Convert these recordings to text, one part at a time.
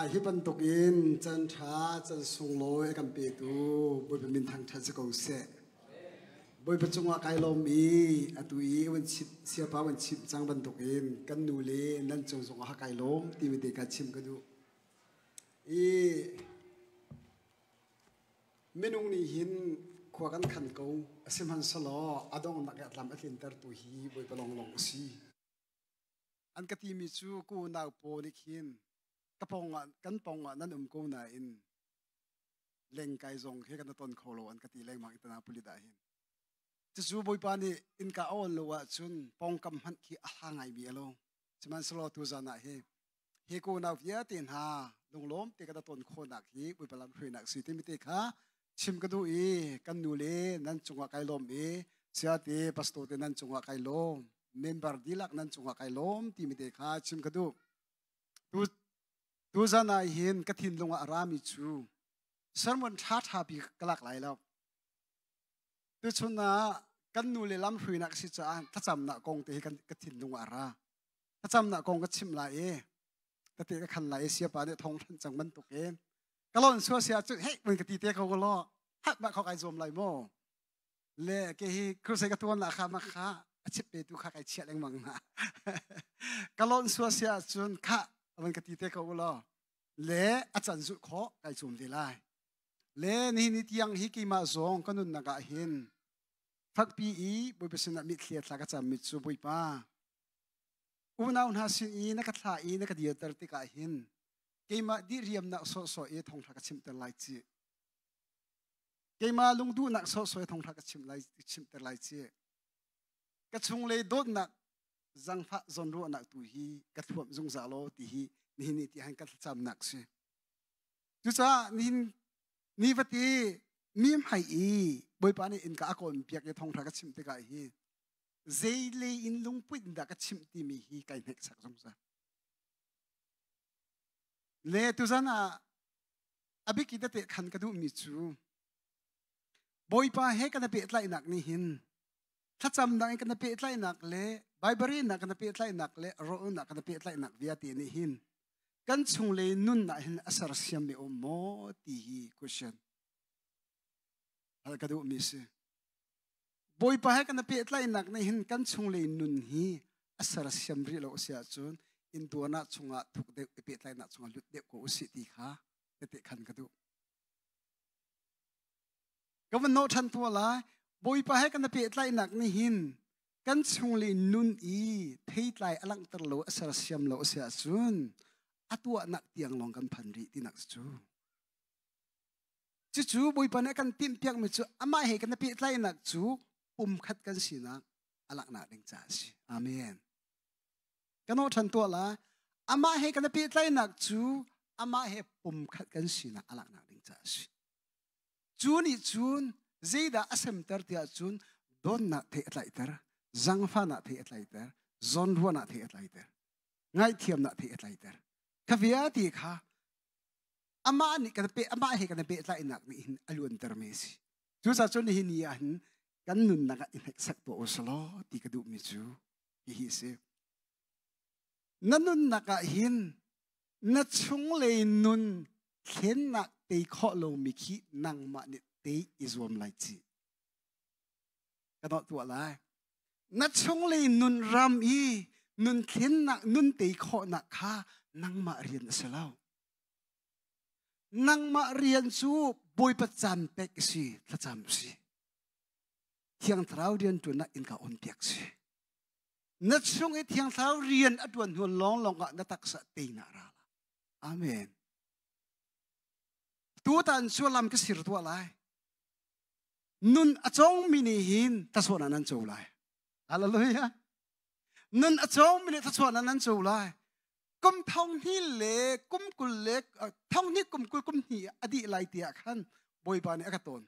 Hi bantukin caan ṭha, caan sunglawi a kan petu Bawipa min thangṭhat si ko seh. Bawipa cungah kai lawm i atu i van chim, siapa van chim cang bantukin kan nu le nan cung zongah kai lawm timi te kha chim ka duh. I minung nih hin khua kan khan ko, sihmanhsehlaw a donghnak i a tlam a tlintertu hi Bawipa lawnglawng a si. An ka timi cu ku nau paw nih khin ka pawngah kan pawngah nan um ko nain lengkai zong he kan ton kho lo an ka ti lengmang Indianapolis ah hin. Cucu Bawipa nih innka a on lo ahcun pawngkam hmanh khi a hla ngaimi a lo. Sihmanhsehlaw tuzan ah hi hi ko nau vialte hna lunglawm te kan ton khawhnak hi Bawipa lam hruainak si timi te kha chim ka duh i kan nu le nan cungah kai lawm i siate pastor te nan cungah kai lawm member dihlak nan cungah kai lawm timi te kha chim ka duh. Tu tuzan ah hin ka thinlung ah a rami cu sermon ṭha ṭha pi ka lak lai lo. Tuchun ah kan nu le lam hruinak si caah thlacamnak kong te hi kan ka thinlung ah a ra. Thlacamnak kong ka chim lai i tete ka khan lai i siapa nih thong hran cang bantuk in ka lon sua sia cu hei mun ka ti te ko lo hat ma kho kai zuam lai mo le ke hi crusade ka tuan la kha ma kha a chip pe tu kha kai chia lengmang na ka lon sua sia cun kha man ka ti te ko lo le a can zu kho kai zum ve lai le ni ni tiang hi keimah zong ka nunnak ah hin fakpi i Bawipa sinah mitthli thla ka cam mi cu Bawipa unau hna sin i na ka thlah i na ka dirter tikah hin keimah diriamnak sawhsawh i thawngṭha ka chimter lai ci keimah lungduhnak sawhsawh i thawngṭha ka chim lai chimter lai ci ka chunglei dawtnak zangfah zawnruahnak tu hi ka thuamh zungzal law ti hi nihin ni tiang ka thlacamnak si cucaah nihin ni fati mi hmai i Bawipa nih innka a kawn piak i thawngṭha ka chimh tikah hi zei lei in lungput in dah ka chimh timi hi kai hneksak zungzal le tuzan ah a bik i tete khan ka duhmi cu Bawipa he kan i pehtlaihnak nih hin thlacamnak in kan i pehtlaihnak le Bible nak kan i pehtlaihnak le rawlnak kan i pehtlaihnak vialte nih hin kan chunglei nunnak hin a sersiam mi um maw ti hi question hal ka duhmi si. Bawipa he kan i pehtlaihnak nih hin kan chunglei nun hi a sersiam rih lo a si ahcun intuarnak chungah thuk deuh i pehtlaihnak chungah lut deuh ko usih ti kha tete khan ka duh. Ka van nawh ṭhan tua lai. Bawipa he kan i pehtlaihnak nih hin kan chunglei nun i theitlai a langhter lo a sersiam lo a si ahcun a tuahnak tiang lawng kan phan rih tinak cu. Cucu Bawipa nih a kan timhpiakmi cu amah he kan i pehtlaihnak cu pumkhat kan sinak a langhnak ding caah a si. Amen. Kan aw ṭhan tuah la. Amah he kan i pehtlaihnak cu amah he pumkhat kan sinak a langhnak ding caah a si. Cu nih cun zeidah a semter tiah cun dawtnak thei a tlaihter, zangfahnak thei a tlaihter, zawnruahnak thei a tlaihter, ngaihthiamnak thei a tlaihter. Kha vialte kha amah nih kan pe amah he kan pehtlaihnak nih hin a luanter mi a si. Cucaah cun nihin ni ah hin kan nunnak ah i hneksak tuah u selaw ti ka duhmi cu hihi a si. Na nunnak ah hin na chunglei nun thlennak tei khawh lomi khi nangmah nih tei i zuam lai ci. Ka dawh tuah lai. Na chunglei nun ram i nun thlennak nun tei khawhnak kha nangmah rian a si lo. Nangmah rian cu Bawipa caan pek si, thlacam si. Thiang Thlarau rian ṭuannak innka on piak si. Na chung i Thiang Thlarau rian a ṭuan hnu lawnglawng ah na taksa teinak ra la. Amen. Tutan cu lam ka sir tuah lai. Nun a cawngmi nih hin thluachuahnak nan co lai. Hallelujah. Nun a cawngmi nih thluachuahnak nan co lai. Kum thong hnih le kum kul le thong hnih kum kul kum hnih a dih lai tiah khan Bawipa nih a ka tawn.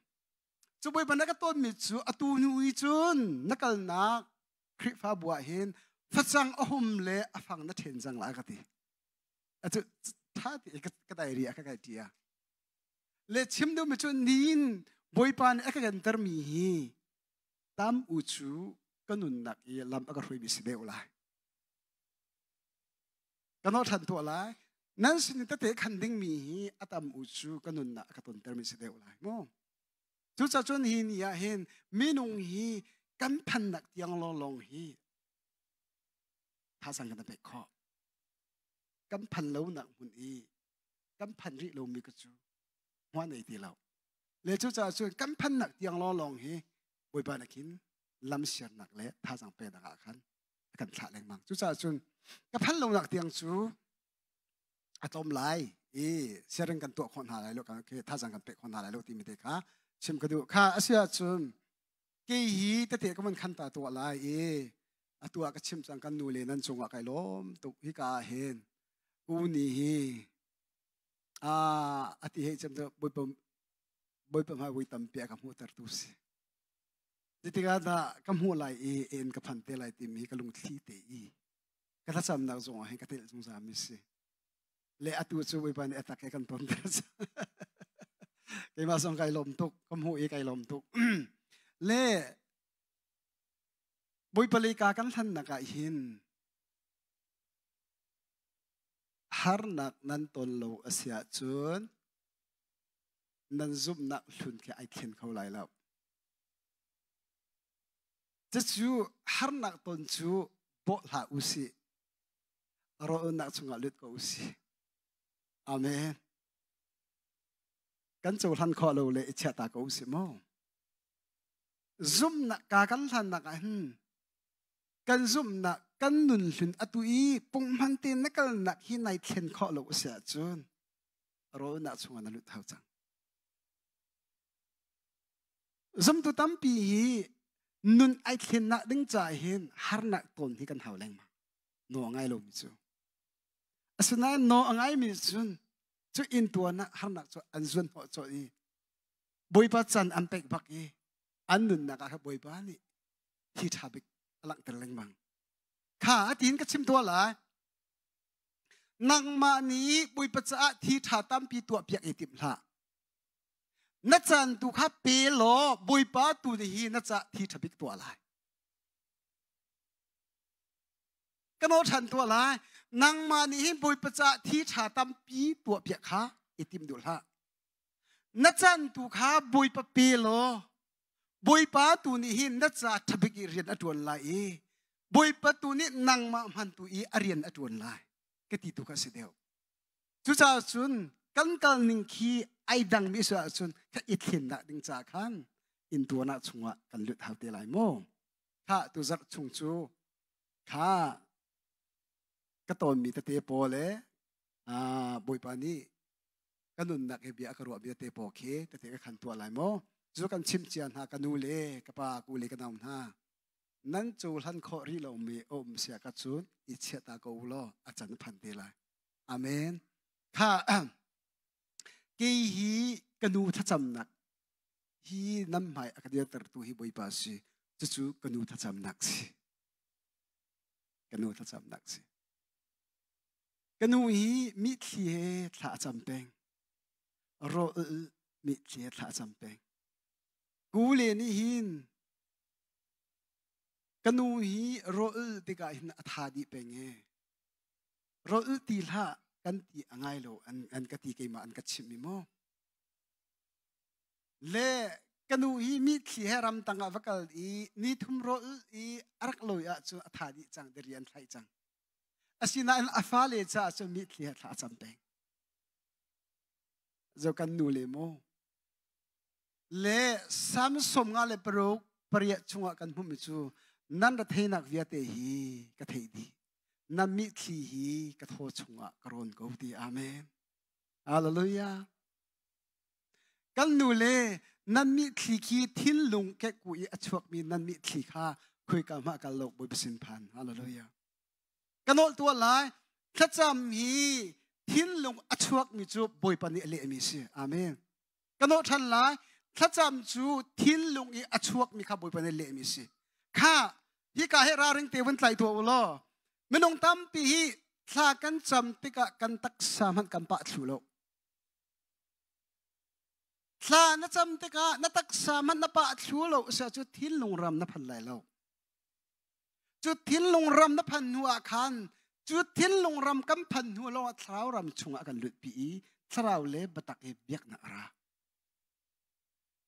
Cu Bawipa nih a ka tawnmi cu atu hnu i cun na kalnak Khrihfabu ah hin facang a hum le a fang na ṭhen cang lai ka ti. Atu ṭha ti ka diary ah ka kai ṭia. Le chim duhmi cu niin Bawipa nih a ka kentermi hi tam u cu ka nunnak i lam a ka hruaimi si deuh lai. Ka nawh ṭhan tuah lai. Nan sin i tete khan dingmi hi a tam u cu ka nunnak a ka tontermi si deuh lai mu. Cucacun hi ni ah hin minung hi kan phannak tiang lawnglawng hi thazang kan pek khawh. Kan phan lonak hmun i kan phan rih lomi ka cu hmuah nei ti lo. Le cucaah cun kan phannak tiang lawnglawng hi Bawipa nih khin lam siarnak le thazang peknak ah khan a kan thlah lengmang. Cucaah cun ka phan lonak tiang cu a tlawm lai i siaring kan tuah khawh hna lai lo kan thazang kan pek khawh hna lai lo timi te kha chim ka duh. Kha a si ahcun kei hi tete ka van khan ta tuah lai i atu ah ka chim cang kan nu le nan cungah kai lawm tuk. Hika ah hin u ni hi a ati hei cem bawipa bawipa hmai voi tampi a ka hmuhtertu si. Titikah dah ka hmuh lai i en ka phan te lai timi ka lungthli te i ka thlacamnak zong ah hin ka telh zungzal mi si. Le atu cu Bawipa nih a tak he kan ton ter. Keimah zong kai lawm tuk, ka hmuh i kai lawm tuk. Le Bawipa lei ka kan hlannak ah hin harnak nan ton lo a si ahcun nan zumhnak hlun khi ai thlen kho lai lo. Cucu harnak ton cu bawh hlah u sih. Rawlnak chungah lut ko u sih. Amen. Kan cohlan khawh lo le i chiah ta ko u sih mu. Zumhnak ka kan hlannak ah hin kan zumhnak kan nun hlun atu i punghman te na kalnak hi nai thlen khawh lo a si ahcun rawlnak chungah na lut hau cang. Zumtu tampi hi nun ai thlennak ding caah hin harnak tawn hi kan hau lengmang. No a ngai lomi cu. Asinain no a ngaimi cun cu intuarnak harnak cu an zuan hnawh cawh i Bawipa can an pek bak i an nunnak ah kha Bawipa nih thi ṭha bik a langhter lengmang. Kha tiin ka chim tuah lai. Nangmah nih Bawipa caah thi ṭha tampi tuah piak i timh hlah. Na caan tu kha pe law Bawipa tu nih hi na caah thi ṭha bik tuah lai. Ka nawl ṭhan tuah lai. Nangmah nih hin Bawipa caah thi ṭha tampi tuah piak kha i tim duh hlah. Na caan tu kha Bawipa pe law Bawipa tu nih hin na caah ṭha bik i rian a ṭuan lai i Bawipa tu nih nangmah hman tu i a rian a ṭuan lai ka ti tu kha a si deuh. Cucaah cun kan kal ning khi ai dangmi si ahcun kha i thlennak ding ca khan intuarnak chungah kan lut hau te lai mu. Kha tu zarh chung cu kha ka tawnmi tete pawl le Bawipa nih ka nunnak he bia ka ruah bia te pawl khi tete ka khan tuah lai mu. Cu kan chim cia hna ka nu le ka pa ku le ka nau hna nan cohlan khawh rih lomi a um sia ka cun i chiah ta ko u law a can phan te lai. Amen. Kha kei hi ka nu thlacamnak hi nan hmai a ka dirtertu hi Bawipa si. Cucu ka nu thlacamnak si. Ka nu thlacamnak si. Ka nu hi mitthli he thla a cam peng. Rawl mitthli he thla a cam peng. Kule nih hin ka nu hi rawl tikah hin a tha dih peng e. Rawl ti hlah kan ti a ngai lo an ka ti keimah an ka chimh mi maw. Le ka nu hi mitthli he ramtang ah va kal i ni thum rawl i a rak lawi ahcun a tha dih cang diri an thlaih cang. Asinain a fale caah cun mitthli he thla a cam peng. Zo kan nu le mu. Le Sam 56 pariat chungah kan hmuhmi cu nan ra theinak vialte hi ka theih dih. Na mitthli hi ka thaw chungah ka rawn ko ti. Amen. Hallelujah. Kan nu le nan mitthli khi thinlung kekku i a chuakmi nan mitthli kha khuika hmah kal lo Bawipa sin phan. Hallelujah. Ka nawl tuah lai. Thlacam hi thinlung a chuakmi cu Bawipa nih a lehmi si. Amen. Ka nawl ṭhan lai. Thlacam cu thinlung i a chuakmi kha Bawipa nih a lehmi si. Kha hika he ralring te vun tlai tuah u law minung tampi hi thla kan cam tikah kan taksa hmanh kan pah thlu lo. Thla na cam tikah na taksa hmanh na pah thlu lo sia cu thinlung ram na phan lai lo. Cu thinlung ram na phan hnu ah khan Cu thinlung ram kan phan hnu lawngah thlarau ram chungah kan lutpi i thlarau le biatak i biaknak a ra.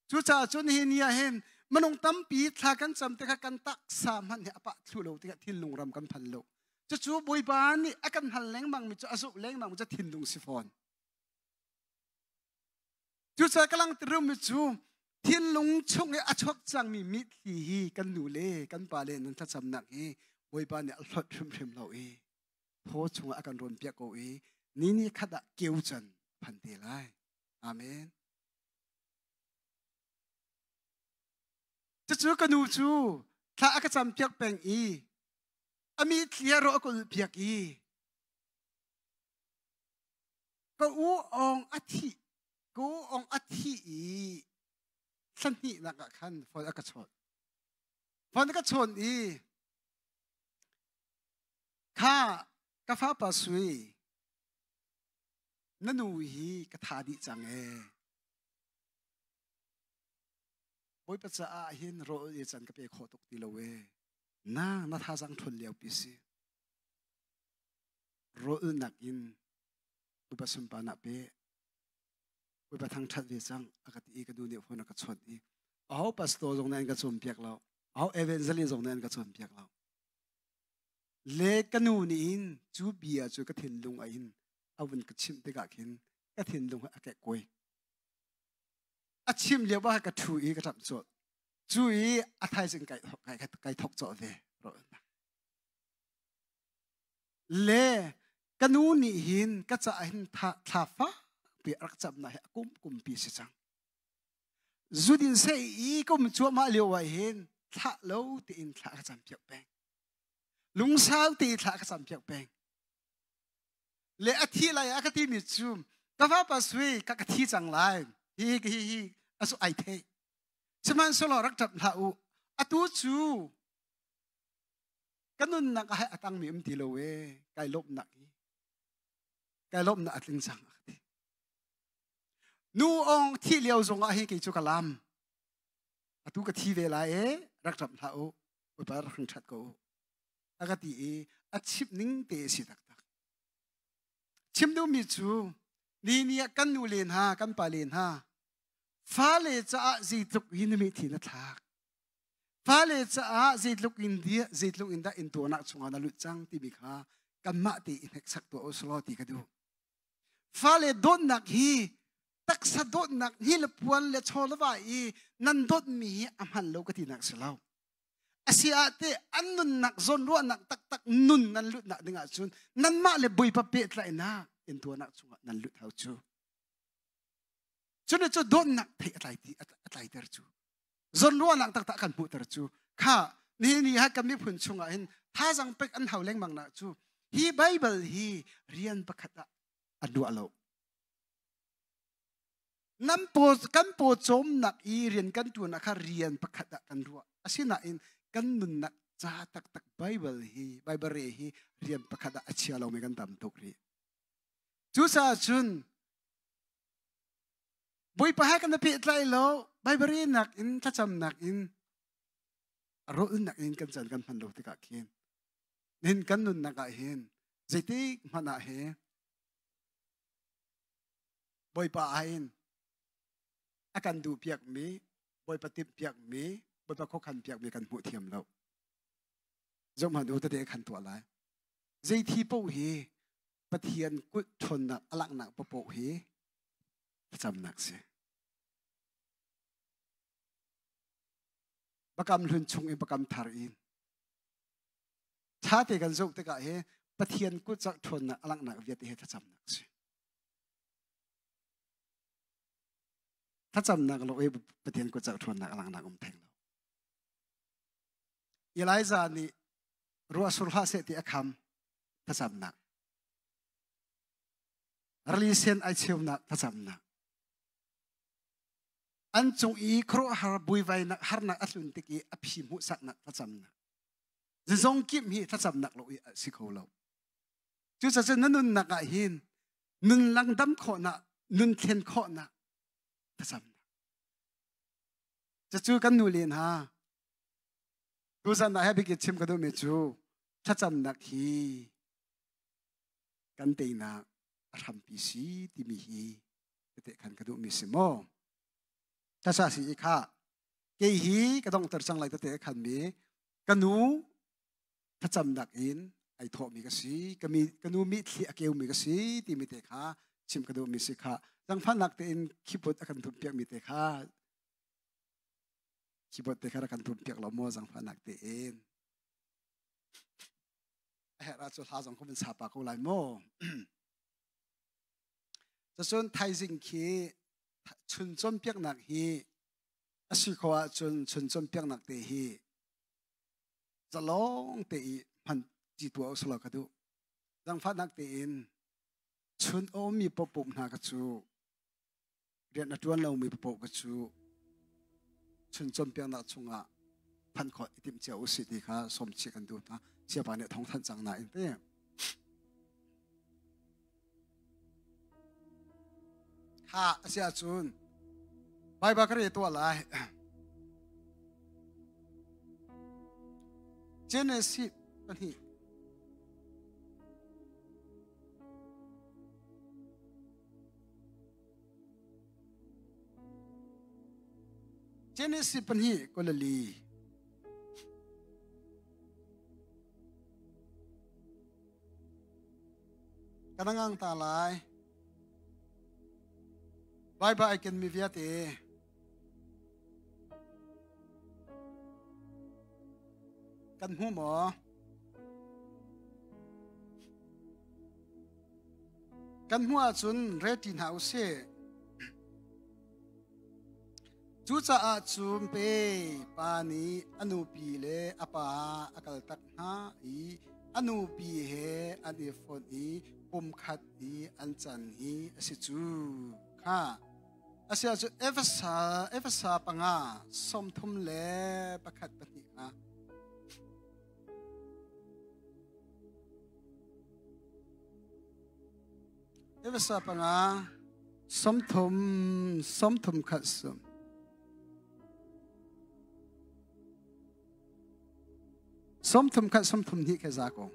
Cucaah cun hi ni ah hin minung tampi thla kan cam tikah kan taksa hmanh hi a pah thlu lo tikah thinlung ram kan phan lo. Cucu Bawipa nih a kan hal lengmang mi cu a zoh lengmang mi cu thinlung si fawn. Cucaah ka langhter mi cu thinlung chung i a chuak cangmi mitthli hi kan nu le kan pa le nan thlacamnak hi Bawipa nih a hlawt hrimhrim lo i thaw chungah a kan rawn piak ko i ni ni khat ah keu can phan te lai. Amen. Cucu ka nu cu thla a ka cam piak peng i a mitthli a rawh a kulh piak i ka u ong a thih ka u ong a thih i thla hnihnak ah khan phone a ka chawnh phone a ka chawnh i kha ka fapa sui na nu hi ka tha dih cang ee Bawipa caah hin rawl ei can ka pe khawh tuk ti lo ee na na thazang ṭhawn lio pi si rawl nak in Bawipa sunparnak pe Bawipa thangṭhat ve cang a ka ti i ka nu nih phone a ka chawnh i aho pastor zong nih an ka cawnpiak lo aho evangelist zong nih an ka cawnpiak lo le ka nu nih hin cu bia cu ka thinlung ah hin a vun ka chimh tikah khin ka thinlung a kekkuai a chim lio ah ka ṭhu i ka ṭap cawt cu i a thaizing kai kai thok cawh ve le ka nu nih hin ka caah hin thla fakpi a rak camnak hi a kum kumpi si cang zudin sei i kum cuahmah lio ah hin thlah lo tiin thla ka cam piak peng lungsau te thla ka cam piak peng le a thi lai ah ka timi cu ka fapa sui ka ka thi cang lai hi hi hi asu ai thei sihmanhsehlaw rak ṭap hlah u atu cu ka nunnak ah a tangmi um ti lo e kai lawmhnak hi kai lawmhnak a tling cang a ti nu ong thi lio zong ah hi kei cu ka lam atu ka thi ve lai e rak ṭap hlah u Bawipa rak hring ṭhat ko u a ka ti i a chimh ning te a si taktak chim duhmi cu ni ni ah kan nu le hna kan pa le hna fale caah zeitluk in mi thi na thlak fale caah zeitluk in dia zeitluk in dah in tuahnak chungah na lut cang timi kha kanmah te i hneksak tuah usulaw ti ka duh fale dawtnak hi taksa dawtnak hi le puan le chaw le va i nan dawtmi hi a hman lo ka tinak si lo asi ah te an nunnak zawnruahnak taktak nun nan lutnak ding ahcun nanmah le Bawipa pehtlaihnak in tuahnak chungah nan lut hau cu cun cu dawtnak thei a tlai ti a tlaiter cu zawnruahnak taktak kan hmuhter cu kha nihin ni ha kan miphun chungah hin thazang pek an hau lengmang nak cu hi Bible hi rian pakhat ah an ruah lo nan paw kan paw cawmnak i rian kan tuan ah kha rian pakhat ah kan ruah asinain kan nunnak ca taktak Bible hi Bible re hi rian pakhat ah a chia lomi kan tam tuk rih cucaah cun Bawipa he kan i pehtlai lo Bible relnak in thlacamnak in rawlnak in kan caan kan hman lo tikah khin nihin kan nunnak ah hin zeitik hmanh ah he Bawipa ah hin a kan duh piakmi Bawipa timh piakmi Bawipa khuakhan piakmi kan hmuh thiam lo zohhmanh u tete khan tuah lai zei thi paoh hi Pathian kut ṭhawnnak a langhnak paoh hi thlacamnak si. Bakam hlun chung in bakam thar in ṭha te kan zoh tikah hi Pathian kut cak ṭhawnnak a langhnak vialte hi thlacamnak si. Thlacamnak lo i Pathian kut cak ṭhawnnak a langhnak um theng lo. Elijah nih ruah sur hlah seh ti a kham thlacamnak rili sen ai cheunak thlacamnak an cung i khuaruahhar buivainak harnak a tlun tik i a phi hmuhsaknak thlacamnak zizong kim hi thlacamnak lo i a si kho lo cucaah na nunnak ah hin nun langdam khawhnak nun thlen khawhnak thlacamnak cucu kan nu le hna tuzan ah he bik chim ka duhmi cu thlacamnak hi. kan teinak a hrampi si timi hi tete khan ka duhmi si maw? Tasa si i kha kei hi ka dongter cang lai tete khan mi ka nu thlacamnak in ai thawhmi ka si ka mi ka nu mitthli a keumi ka si timi te kha chim ka duhmi si kha zangfahnak tein keyboard a kan tumpiakmi te kha keyboard te kha rak kan tumpiak lo maw zangfahnak tein a herh ahcun hla zong kha vun sa pa ko lai maw cun thaizing khi chun cawnpiaknak hi a si kho ahcun chun cawnpiaknak te hi zalong te i hman ti tuah usulaw ka duh zangfahnak tein chun a ummi paohpaoh hna ka cu rian a ṭuan lomi paoh ka cu chun cawnpiaknak chungah phanh khawh i timh cia usih ti kha sawm chih kan duh hna siapa nih thawng thanh cang nain te Ha a si ahcun Baibal ka re tuah lai. Genesis pahnih. Genesis pahnih kulali. Ka nangang ta lai. Baibal ai kenmi vialte kan hmu maw? Kan hmuh ahcun reti hna usih. Cucaah cun pe pa nih a nupi le a pa a kaltak hna i a nupi he an i fonh i pumkhat i an can hi a si cu kha. Asiah cu Efesa, Efesa panga sawmthum le pakhat pahnih kha. Efesa panga 30 30 khat sum. 30 khat 30 hnih kha za ko.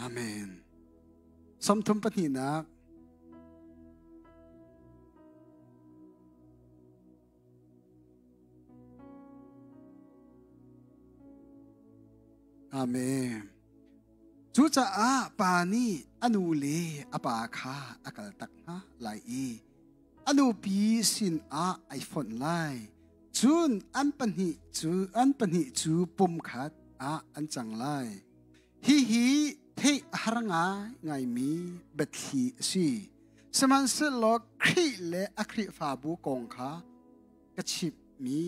Amen. Samthum pahnihnak Amen. Cucaah pa nih a nu le a pa kha a kaltak hna lai i a nupi sinah ai fonh lai. Cun an pahnih cu an pahnih cu pumkhat ah an cang lai. Hihi theih a har ngaingaimi biathli a si. Sihmanhsehlaw Khrih le a Khrihfabu kong kha ka chimhmi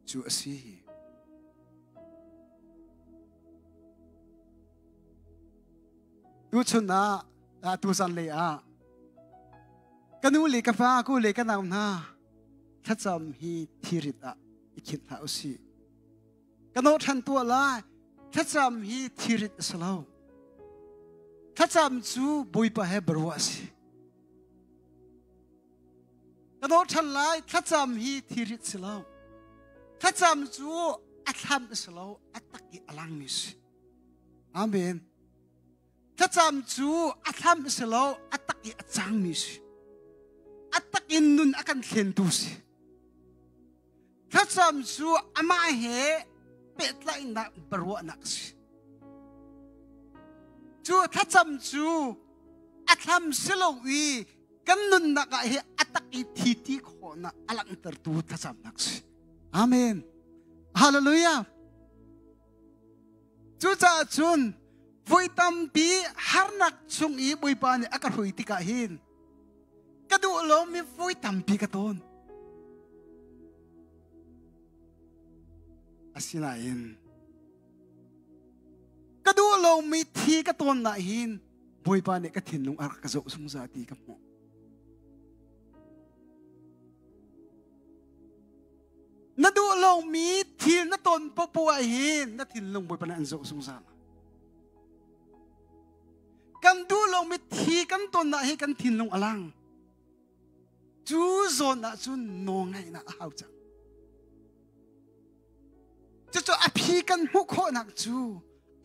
cu a si. Tuchun ah tuzan lei ah ka nu le ka pa ku le ka nau hna thlacam hi thirit ah i khinh hlah usih. Ka nawh ṭhan tuah lai. Thlacam hi thirit a si lo. Thlacam cu Bawipa he biaruah a si. Ka nawh ṭhan lai. Thlacam hi thirit si lo. Thlacam cu a thlam a si lo, a tak i a langmi si. Amen. Thlacam cu a thlam a si lo, a tak i a cangmi si. A tak in nun a kan thlentu si. Thlacam cu amah he pehtlaihnak biaruahnak a si. Cu thlacam cu a thlam si lo i kan nunnak ah hi a tak i thi ti khawhnak a langhtertu thlacamnak si. Amen. Hallelujah. Cucaah cun voi tampi harnak chung i Bawipa nih a ka hrui tikah hin ka duh lomi voi tampi ka tawn. Asinain ka duh lomi thi ka tawn na hin Bawipa nih ka thinlung a rak ka zoh zungzal ti ka hmuh. Na duh lomi thil na ton popo ah hin na thinlung Bawipa nih an zoh zungzal. Kan duh lomi thi kan ton ah hi kan thinlung a lang. Cu zawn ah cun nawlngaihnak a hau cang. Cucu a phi kan hmuh khawhnak cu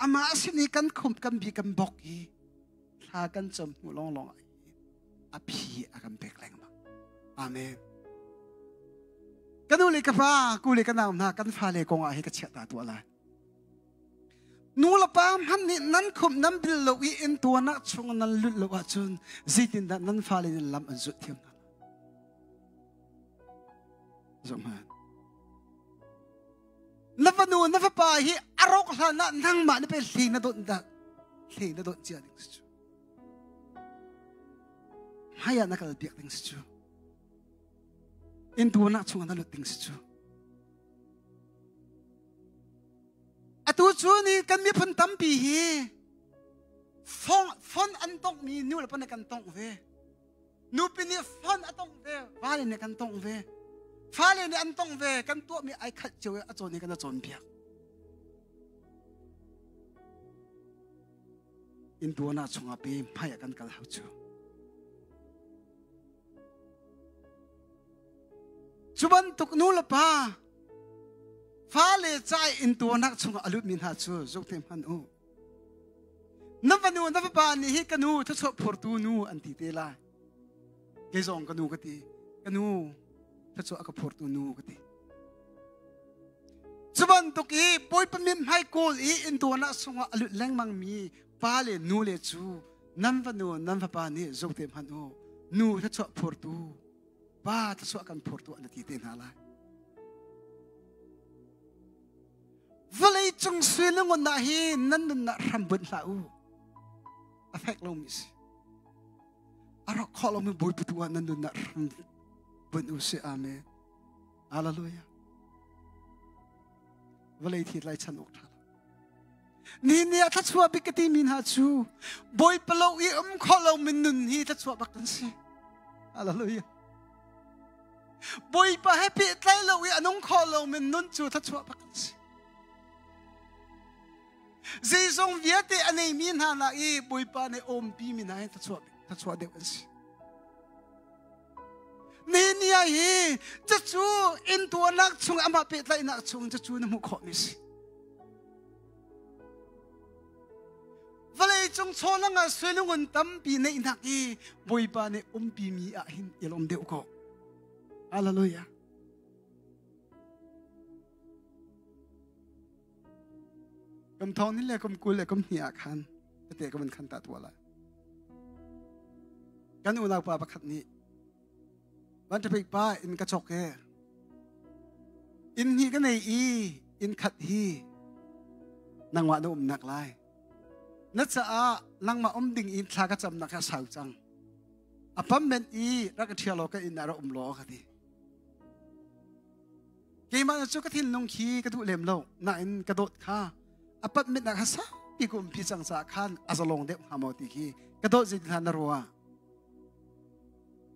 amah sin i kan khumh kan bi kan bok i thla kan cam hnu lawnglawng ah a phi a kan pek lengmang. Amen. Ka nu le ka pa, ku le ka nau hna kan fale kong ah hi ka chiah ta tuah lai. Nu le pa hmanh nih nan khumh nan bil lo i in tuan ah chung nan lut lo ahcun zeitindah nan fale nih lam an zulh thiam hna lai? Zohhmanh. Na fanu na fapa hi a rawk hlan ah nangmah na pe hli na dawnh dah hli na dawnh cia ding si cu. Hmai ah na kal piak ding si cu. Inn tuan ah chung ah na lut ding si cu. Atu cu ni kan miphun tampi hi fon an tonghmi nu le pa nih kan tongh ve. Nupi nih fon a tongh ve, vale nih kan tongh ve. Fale nih an tongh ve, kan tuahmi ai khat cio i a cawn i kan a cawnpiak. Inn tuan ah chungah pe hmai ah kan kal hau cu. Cu bantuk nu le pa fale ca in tuarnak chungah a lutmi hna cu zuk te hmanh u. Na fanu na fapa nih hi ka nu thluachuah phurtu nu an ti te lai. Kei zong ka nu ka ti. Ka nu thluachuah a ka phurtu nu ka ti. Cu bantuk i Bawipa min hmai kawl i intuarnak chungah a lut lengmang mi pa le nu le cu nan fanu nan fapa nih zoh te hmanh u. Nu thluachuah phurtu pa thluachuah kan phurtu an ti te hna lai. Vawlei cung sui le ngun ah hi nan nunnak hram bunh hlah u. A fek lomi si. A rak khawh lomi Bawipa tu ah nan nunnak hram bunh u si. Amen. Hallelujah. Vawlei thi lai chan awk ṭha lo. Ni ni ah thluachuah bik ka timi hna cu Bawipa lo i um khawh lo min nun hi thluachuah bak kan si. Hallelujah. Bawipa he pehtlai lo i a nung khawh lo min nun cu thluachuah bak kan si. Zeizong vialte a neimi hna nak i Bawipa nih umpi mi hna hi thluachuah thluachuah deuh an si. Nehemiah hi cucu intuarnak chung amah pehtlaihnak chung cucu na hmuh khawhmi si. Vawlei cung chawlang ah suilungun tampi neihnak i Bawipa nih umpi mi ah hin i lawm deuh ko. Hallelujah. Kum thong ni le kum 20 le kum hnih ah khan tete ka vun khan ta tuah lai. Kan unau pa pakhat nih van ṭapik pa inn ka cawk e inn hnih ka nei i inn khat hi nangmah na umnak lai na caah nangmah um ding in thla ka camnak kha sau cang a pam men i rak ka ṭhial law ka inn ah rak um law ka ti Keimah cu ka thinlung khi ka duh lem lo nain ka dawt kha a pat mit nak kha saupi ka umpi cang caah khan a zalong deuh hnga maw ti khi ka dawt zei hna na rua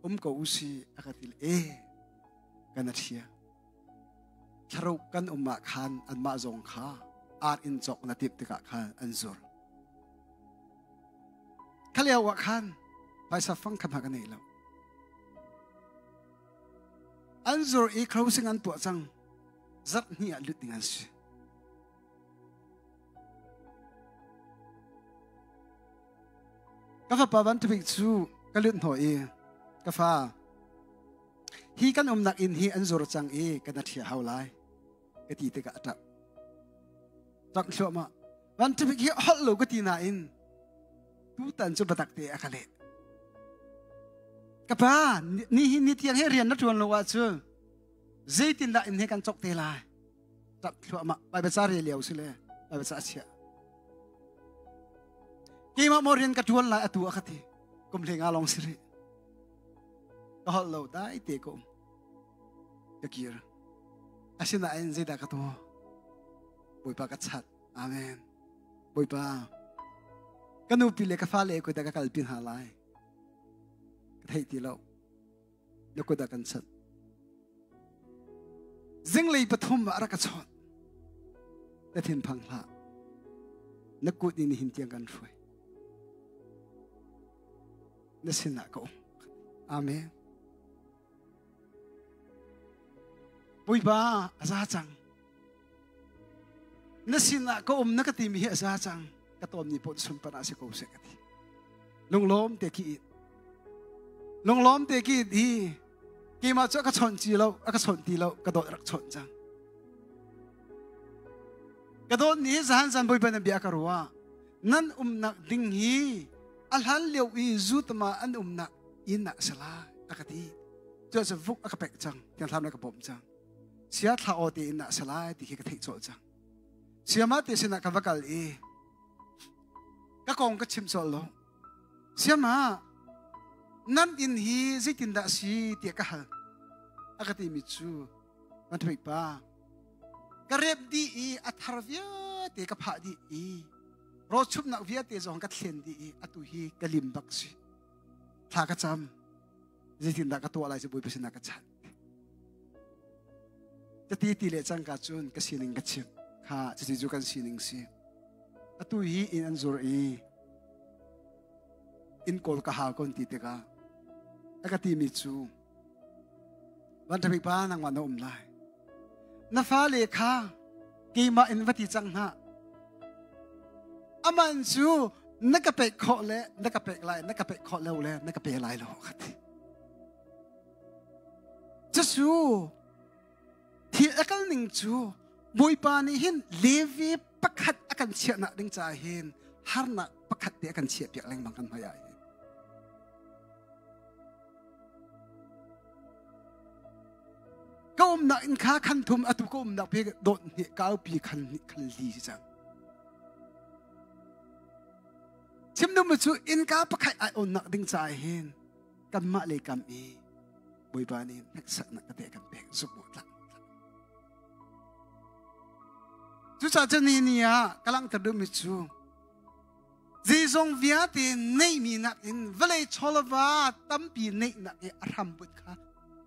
um ko usi a ka ti e kan a thia thlaruk kan um ah khan anmah zong kha ar in cawk na tip tikah khan an zur khalio ah khan phaisa fang khat hna ka nei lo An zur i closing an tuah cang. Zarh hnih ah lut ding an si. Ka fapa Van Tubik cu ka lut hnawh i ka fa hi kan umnak inn hi an zur cang i kan a ṭhia hau lai ka ti tikah a ṭap. Ṭap thluahmah. Van Tubik hi holh lo ka ti nain tutan cu biatak te a ka leh. Ka pa, ni hi ni tiang hi rian na ṭuan lo ahcun zeitindah inn hi kan cawk te lai? Ṭap thluahmah. Baibal ca rel lio si le Baibal ca a chiah. Keimah maw rian ka ṭuan lai atu a ka ti. Kum hlei nga lawng si rih. Ka holh lo dai te ka um. Ka kir. Asinain zeidah ka tuah? Bawipa ka chat. Amen. Bawipa, ka nupi le ka fale kut ah ka kalpi hna lai. Ka theih ti lo. Na kut ah kan chanh. Zinglei pathum ah rak ka chawnh. Na thinphang hlah. Na kut nih nihin tiang kan hruai. Na sinah ka um. Amen. Bawipa a za cang. Na sinah ka um na ka timi hi a za cang. Ka tawm ni pon sunpan ah si ko seh ka ti. Lunglawm te ki it. Lunglawm te ki it hi keimah cu a ka chawnh ci lo, a ka chawnh ti lo, ka dawt rak chawnh cang. Ka dawt ni zahan zan Bawipa na bia ka ruah. Nan umnak ding hi a hlan lio i zutama an umnak inn ah sala a ka ti. Cu cu vuk a ka pek cang, tiang thlam na ka bawm cang. Sia thla aw te inn ah salai ti khi ka theih cawlh cang. Siama te sinah ka va kal i ka kong ka chim cawlh lo. Siama nan inn hi zeitindah si tiah ka hal. A ka timi cu man thawik pa ka rep dih i a thar vialte ka phah dih i rawchumnak vialte zong ka thlen dih i atu hi ka lim bak si thla ka cam zeitindah ka tuah lai cu Bawipa sinah ka chan Cati ti le cangka cun ka sining ka chim kha cuti cu kan sining si atu hi inn an zur i inn kawl ka hau kon ti tikah a ka timi cu Van ṭha pa nangmah na um lai. Na fale kha keimah in va ti cang hna. Aman cu na ka pek khawh le na ka pek lai, na ka pek khawh lo le na ka pe lai lo ka ti. Cucu thil a kal ning cu Bawipa nih hin Levi pakhat a kan chiahnak ding caah hin harnak pakhat te a kan chiah piak lengmang kan hmai ah hin. Ka umnak in kha khan thum atu ka umnak pe dawt hnih kaupi khan hnih khan li si cang. Chim dum cu innka pakhat ai onnak ding caah hin kanmah le kam i Bawipa nih hneksaknak ka te kan pek zuk mu tlak. Cucaah cun ni ni ah ka langhter duhmi cu Zeizong vialte neihmi nakin vawlei chawlava tampi neihnak i a hrambut kha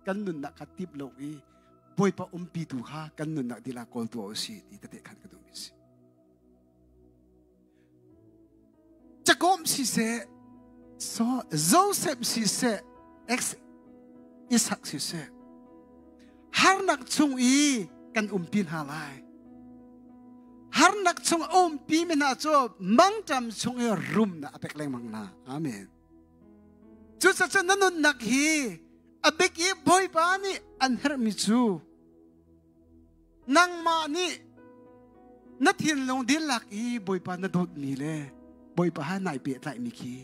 kan nunnak kha tip lo i Bawipa umpitu kha kan nunnak dila kawl tuah u si ti tete khan ka duhmi si. Jakob siseh, so Joseph siseh, ex Isak siseh, harnak chung i kan umpi hna lai. Harnak chung a umpi mi hna cu mangṭam chung i rumnak a pek lengmang hna. Amen. Cucaah na nunnak hi a bik i Bawipa nih an herhmi cu nangmah nih na thinlung dihlak i Bawipa na dawtmi le Bawipa ha nai pehtlaihmi khi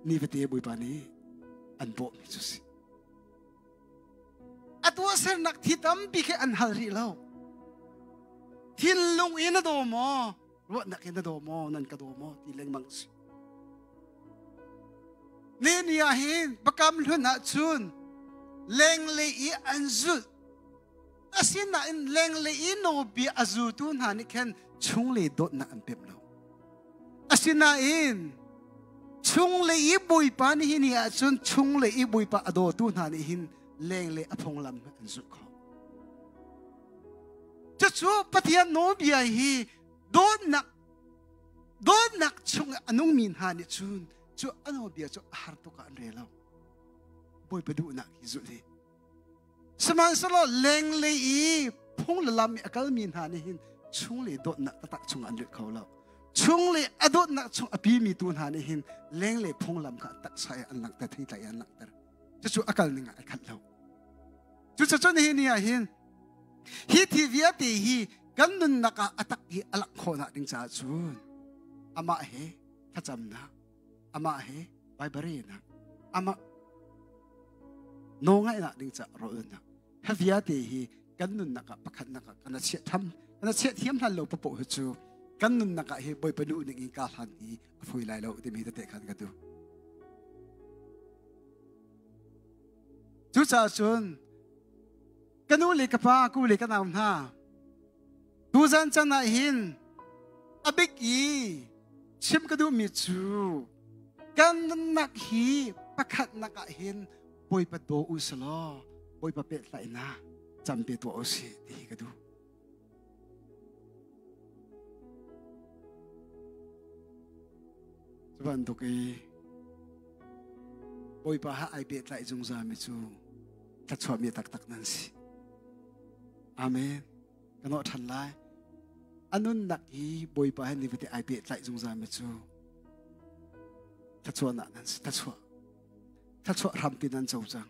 nifate Bawipa nih an bawhmi cu si. A tuahsernak thi tampi khi an hal rih lo. Thinlung in na daw maw? Ruahnak in na daw maw? Nan ka daw maw? Ti lengmang si. Ni ni ah hin bakam hlun ah cun lenglei i an zulh. Asinain lenglei i nawlbia a zultu hna nih khan chunglei dawtnak an pemh lo. Asinain chunglei i Bawipa nih hi ni ahcun chunglei i Bawipa a dawtu hna nih hin lenglei a phunglam an zulh kho. Cucu Pathian nawlbia hi dawtnak dawtnak chung a nungmi hna nih cun cu a nawlbia cu a har tuk ah an rel lo. Bawipa duhnak hi zulh hi. Sihmanhsehlaw lenglei i phung le lam i a kalmi hna nih hin chunglei dawtnak taktak chungah an lut kho lo. Chunglei a dawtnak chung a pimi tu hna nih hin lenglei phunglam kha taksa i an langhter, theitlai i an langhter. Cucu a kal ning ah ai khat lo. Cucu nihin ni ah hin hi thi vialte hi kan nunnak ah a tak i a langh khawhnak ding caah cun amah he thlacamnak amah he Bible amah nawlngaihnak ding caah rawlnak hi vialte hi kan nunnak ah pakhatnak ah kan chiah tham kan chiah thiam hlan lo papoh hi cu kan nunnak ah hi Bawipa nu ning in ka hlan hi a foi lai lo timi tete khan ka duh. Cucaah cun ka nu le ka pa ku le ka nau hna tuzan chan ah hin a bik i chim ka duhmi cu kan nunnak hi pakhatnak ah hin Bawipa daw u selaw Bawipa pehtlaihnak cam pe tuah u sih ti hi ka duh. Cu bantuk i Bawipa ha ai pehtlaih zungzal mi cu thluachuahmi taktak nan si. Amen. Ka nawh ṭhan lai. A nunnak hi Bawipa he nifate ai pehtlaih zungzal mi cu thluachuahnak nan si. Thluachuah. Thluachuah hrampi nan co cang.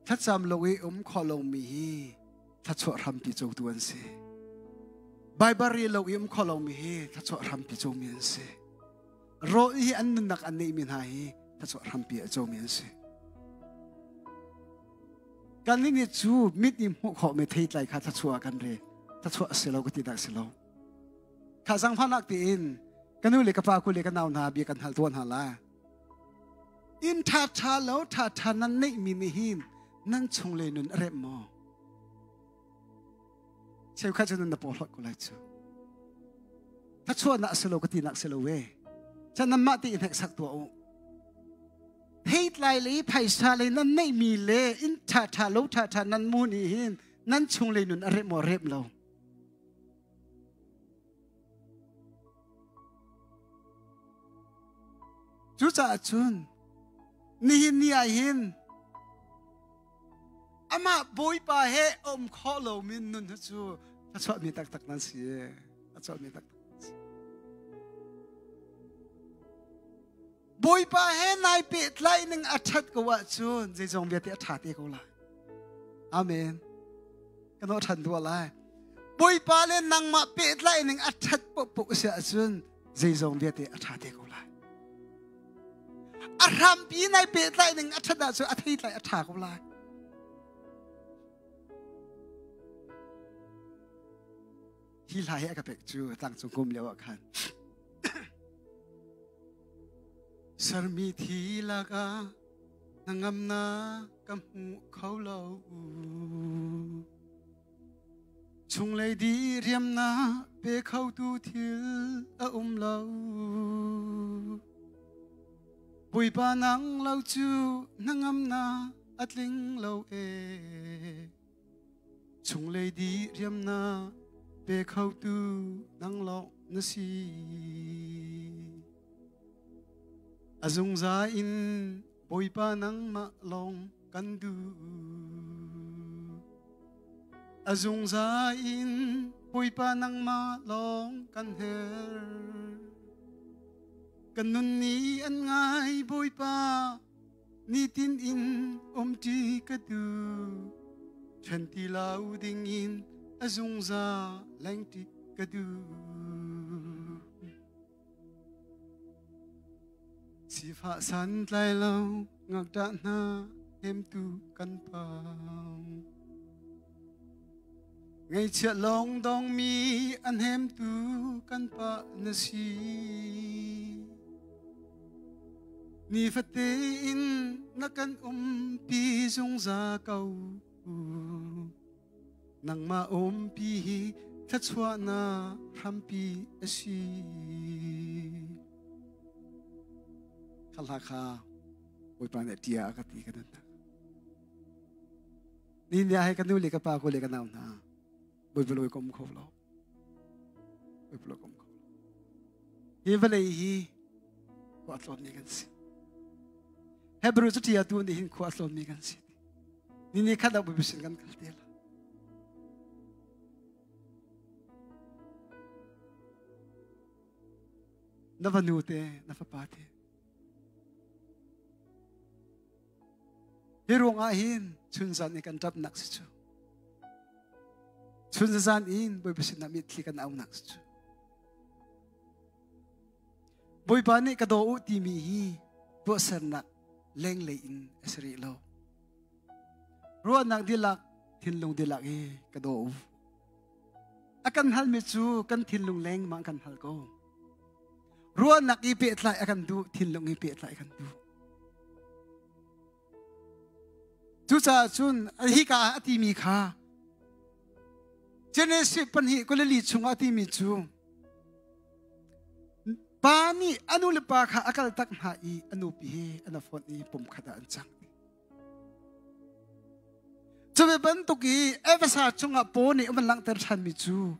Thlacam lo i um khawh lomi hi thluachuah hrampi cotu an si. Baibal rel lo i um khawh lomi hi thluachuah hrampi comi an si. Rawl hi an nunnak an neihmi hna hi thluachuah hrampi a comi an si. Kan nih cu mit nih hmuh khawhmi theitlai kha thluachuah kan rel. Thluachuah a si lo ka ti dah si lo. Kha zangfahnak tiin ka nu le ka pa ku le ka nau hna bia kan hal tuan hna la. Inn ṭhaṭha lo ṭhaṭha nan neihmi nih hin nan chunglei nun a remh maw? Cheukhat cu nan na porhlawt ko lai cu. Thluachuahnak a si lo ka tinak si lo we. Can nanmah tein hneksak tuah u. Theitlai le phaisa le nan neihmi le inn ṭhaṭha lo ṭhaṭha nan mu nih hin nan chunglei nun a remh maw remh lo? Cucaah cun nihin ni ah hin amah Bawipa he um khawh lomi nun hi cu thluachuahmi taktak nan si. Thluachuahmi taktak nan si. Bawipa he nai pehtlaih ning a ṭhat ko ahcun zeizong vialte a ṭha te ko lai. Amen. Ka nawh ṭhan duah lai. Bawipa le nangmah pehtlaih ning a ṭhat paohpaoh si ahcun zeizong vialte a ṭha te ko lai. A hrampi nai pehtlaih ning a ṭhat ahcun a theitlai a ṭha ko lai. Hi hla hi a ka pek cu tlangcung kum lio ah khan. Sermi thi lakah hnangamnak ka hmu kho lo. Chunglei di riamnak pe khotu thil a um lo. Bawipa nang lo cu hnangamnak a tling lo ee. Chunglei di riamnak pe khotu nang lawng na si. A zungzal in Bawipa nangmah lawng kan duh. A zungzal in Bawipa nangmah lawng kan herh. Kan nun nih an ngai Bawipa nitin in umṭi ka duh. Ṭhen ti lo ding in a zungzal lengṭi ka duh. Sifah santlai lo ngakṭah hna hnemtu kan pang. Ngaihchiat lawng dongmi a hnemtu kan pa na si. Nifate in na kan umpi zungzal ko. Nangmah umpi hi thluachuahnak hrampi a si. Kha hla kha Bawipa nih tia a ka ti ka nun. Ni nia he ka nu le ka pa ko le ka nau hna Bawipa lawi kom kho lo. Bawipa lawi kom kho lo. Hi vawlei hi khua tlawnmi kan si. Hebrew cu tia tu nih hin khua tlawnmi kan si. Ni ni khat ah Bawipa sin kan kal te la. Na fanu te, na fapa te. Hi ruangah hin chunzan i kan ṭapnak si cu. Chunzan in Bawipa sinah mitthli kan aunak si cu. Bawipa nih ka daw u timi hi tuahsernak lenglei in a si rih lo. Ruahnak dihlak, thinlung dihlak hi ka daw u. A kan halmi cu kan thinlung lengmang kan hal ko. Ruahnak i pehtlai a kan duh, thinlung i pehtlai a kan duh. Cucaah cun hika ah a timi kha Genesis pahnih kulili chungah a timi cu pa nih a nu le pa kha a kal tak hna i a nupi he an fonh i pumkhat ah an cang. Cu ve bantuk i Efesa chungah Paul nih a van langhter ṭhanmi cu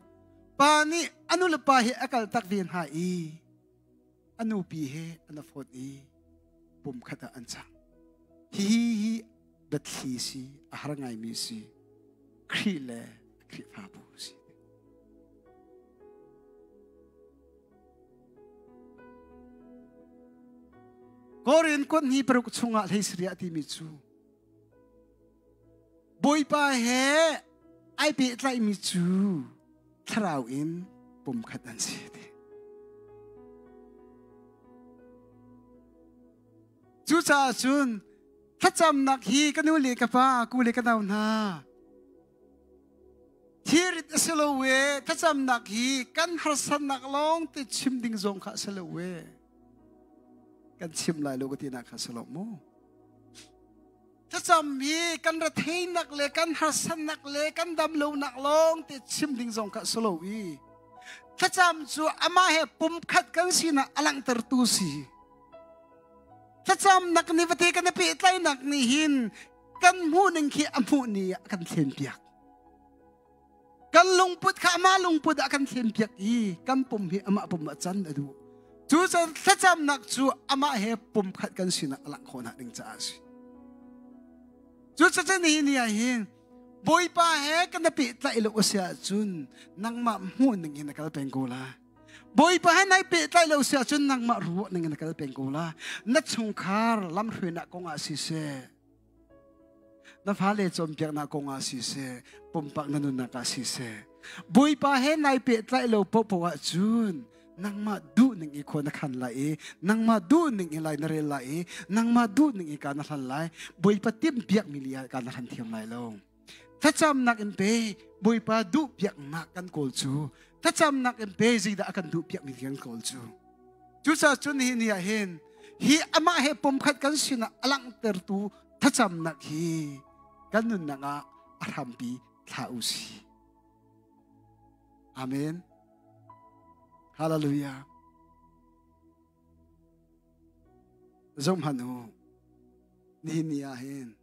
pa nih a nu le pa hi a kal tak ve hna i. A nupi he an afawt i pumkhat ah an cang. Hihi hi biathli si, a har ngaimi si, Khrih le Khrihfabu si. Korin kuat ni paruk chungah hlei sariah timi cu Bawipa he ai pehtlaihmi cu thlarau in pumkhat an si ti. Cucaah cun thlacamnak hi ka nu le ka pa, ku le ka nau hna, thirit a si lo e, thlacamnak hi kan harsatnak lawng te chim ding zong kha a si lo e. Kan chim lai lo ka tinak kha si lo mu. Thlacam hi kan retheinak le kan harsatnak le kan damlonak lawng te chim ding zong kha si lo i thlacam cu amah he pumkhat kan sinak a langhtertu si. Thlacamnak nih vate kan i pehtlaihnak nih hin kan hmuhning khi a hmuh ni ah a kan thlen piak. Kan lungput kha amah lungput ah kan thlen piak i kan pum hi amah pum ah can a duh. Cu thlacamnak cu amah he pumkhat kan sinak a langh khawhnak ding caah a si. Cucaah nihin ni ah hin Bawipa he kan i pehtlaih lo a si ahcun nangmah hmuh ning in na kal peng ko lai. Bawipa he nai pehtlaih lo si ahcun nangmah ruah ning in na kal peng ko lai. Na chungkhar lamhruainak kong ah siseh, na fale cawnpiaknak kong ah siseh, pumpak na nunnak ah siseh, Bawipa he nai pehtlaih lo paohpaoh ahcun nangmah duh ning i khua na khan lai i nangmah duh ning i lai na rel lai i nangmah duh ning i ka na hlan lai. Bawipa timhpiakmi li ah ka na hlan thiam lai lo. Thlacamnak in pe Bawipa duh piaknak kan kawl cu thlacamnak in pe zeidah a kan duh piakmi kan kawl cu. Cucaah cun hi ni ah hin hi amah he pumkhat kan sinah a langhtertu thlacamnak hi kan nunnak ah a hrampi thla u si. Amen. Hallelujah. Zohhmanh u. Nihin ni ah hin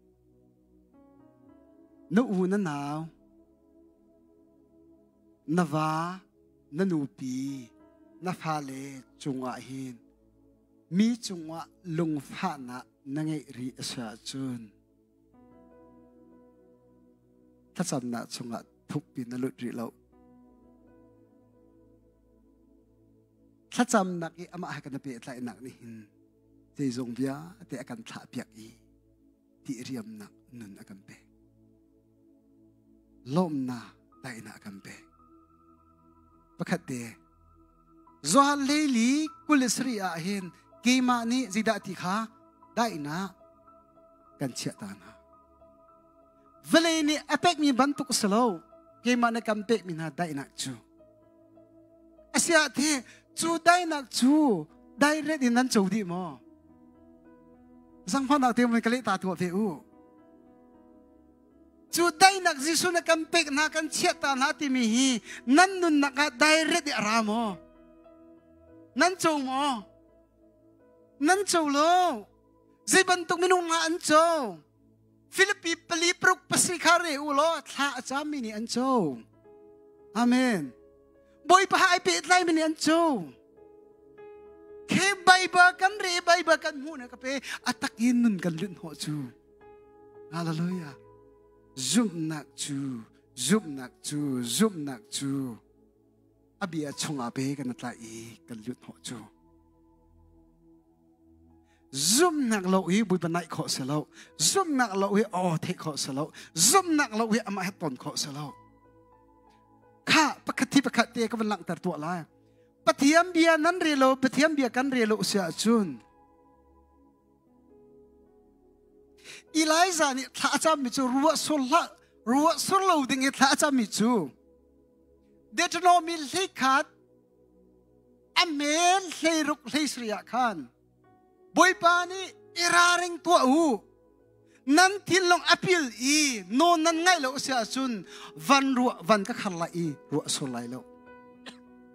na u na nau na va na nupi na fale cungah hin mi cungah lungfahnak na ngeih rih a si ahcun thlacamnak chungah thukpi na lut rih lo. Thlacamnak i amah he kan i pehtlaihnak nih hin zeizong vialte a kan thlahpiak i ti riamnak nun a kan pek. Lawmnak daihnak a kan pek. Pakhat te Johan hleili 23 ah hin keimah nih zeidah ti kha daihnak kan chiah ta hna. Vawlei nih a pekmi bantuk si lo keimah nih kan pekmi hna daihnak cu. Asiah thi cu daihnak cu direct in nan co dih maw? Zangfahnak te mun ka leh ta tuah ve u. Cu daihnak Jesuh na kan pek hna kan chiah ta hna timi hi nan nunnak ah direct i a ra maw? Nan co maw? Nan co lo. Zei bantuk minung hna an co? Filipi pali paruk pasarih kha re u law thla a cammi nih an co. Amen. Bawipa ai pehtlaimi nih an co. Khi Bible kan re Bible kan hmuh na ka pe a tak in nun kan lut hnawh cu. Hallelujah. Zumhnak cu zumhnak cu zumhnak cu a bia chungah pe kan tla i kan lut hnawh cu. Zumhnak lo hi Bawipa naih khawh si lo. Zumhnak lo hi aw theih khawh si lo. Zumhnak lo hi amah he ton khawh si lo. Kha pakhat thi pakhat te ka van langhter tuah lai. Pathian bia nan re lo, Pathian bia kan re lo si ahcun Elijah nih thla a cammi cu ruah sur hlah ruah sur lo ding i thla a cammi cu Deuteronomy 11 a men 16 hlei ah khan Bawipa nih i ralring tuah u nan thinlung a pil i nawn nan ngaih lo si ahcun van ruah van ka khar lai i ruah sur lai lo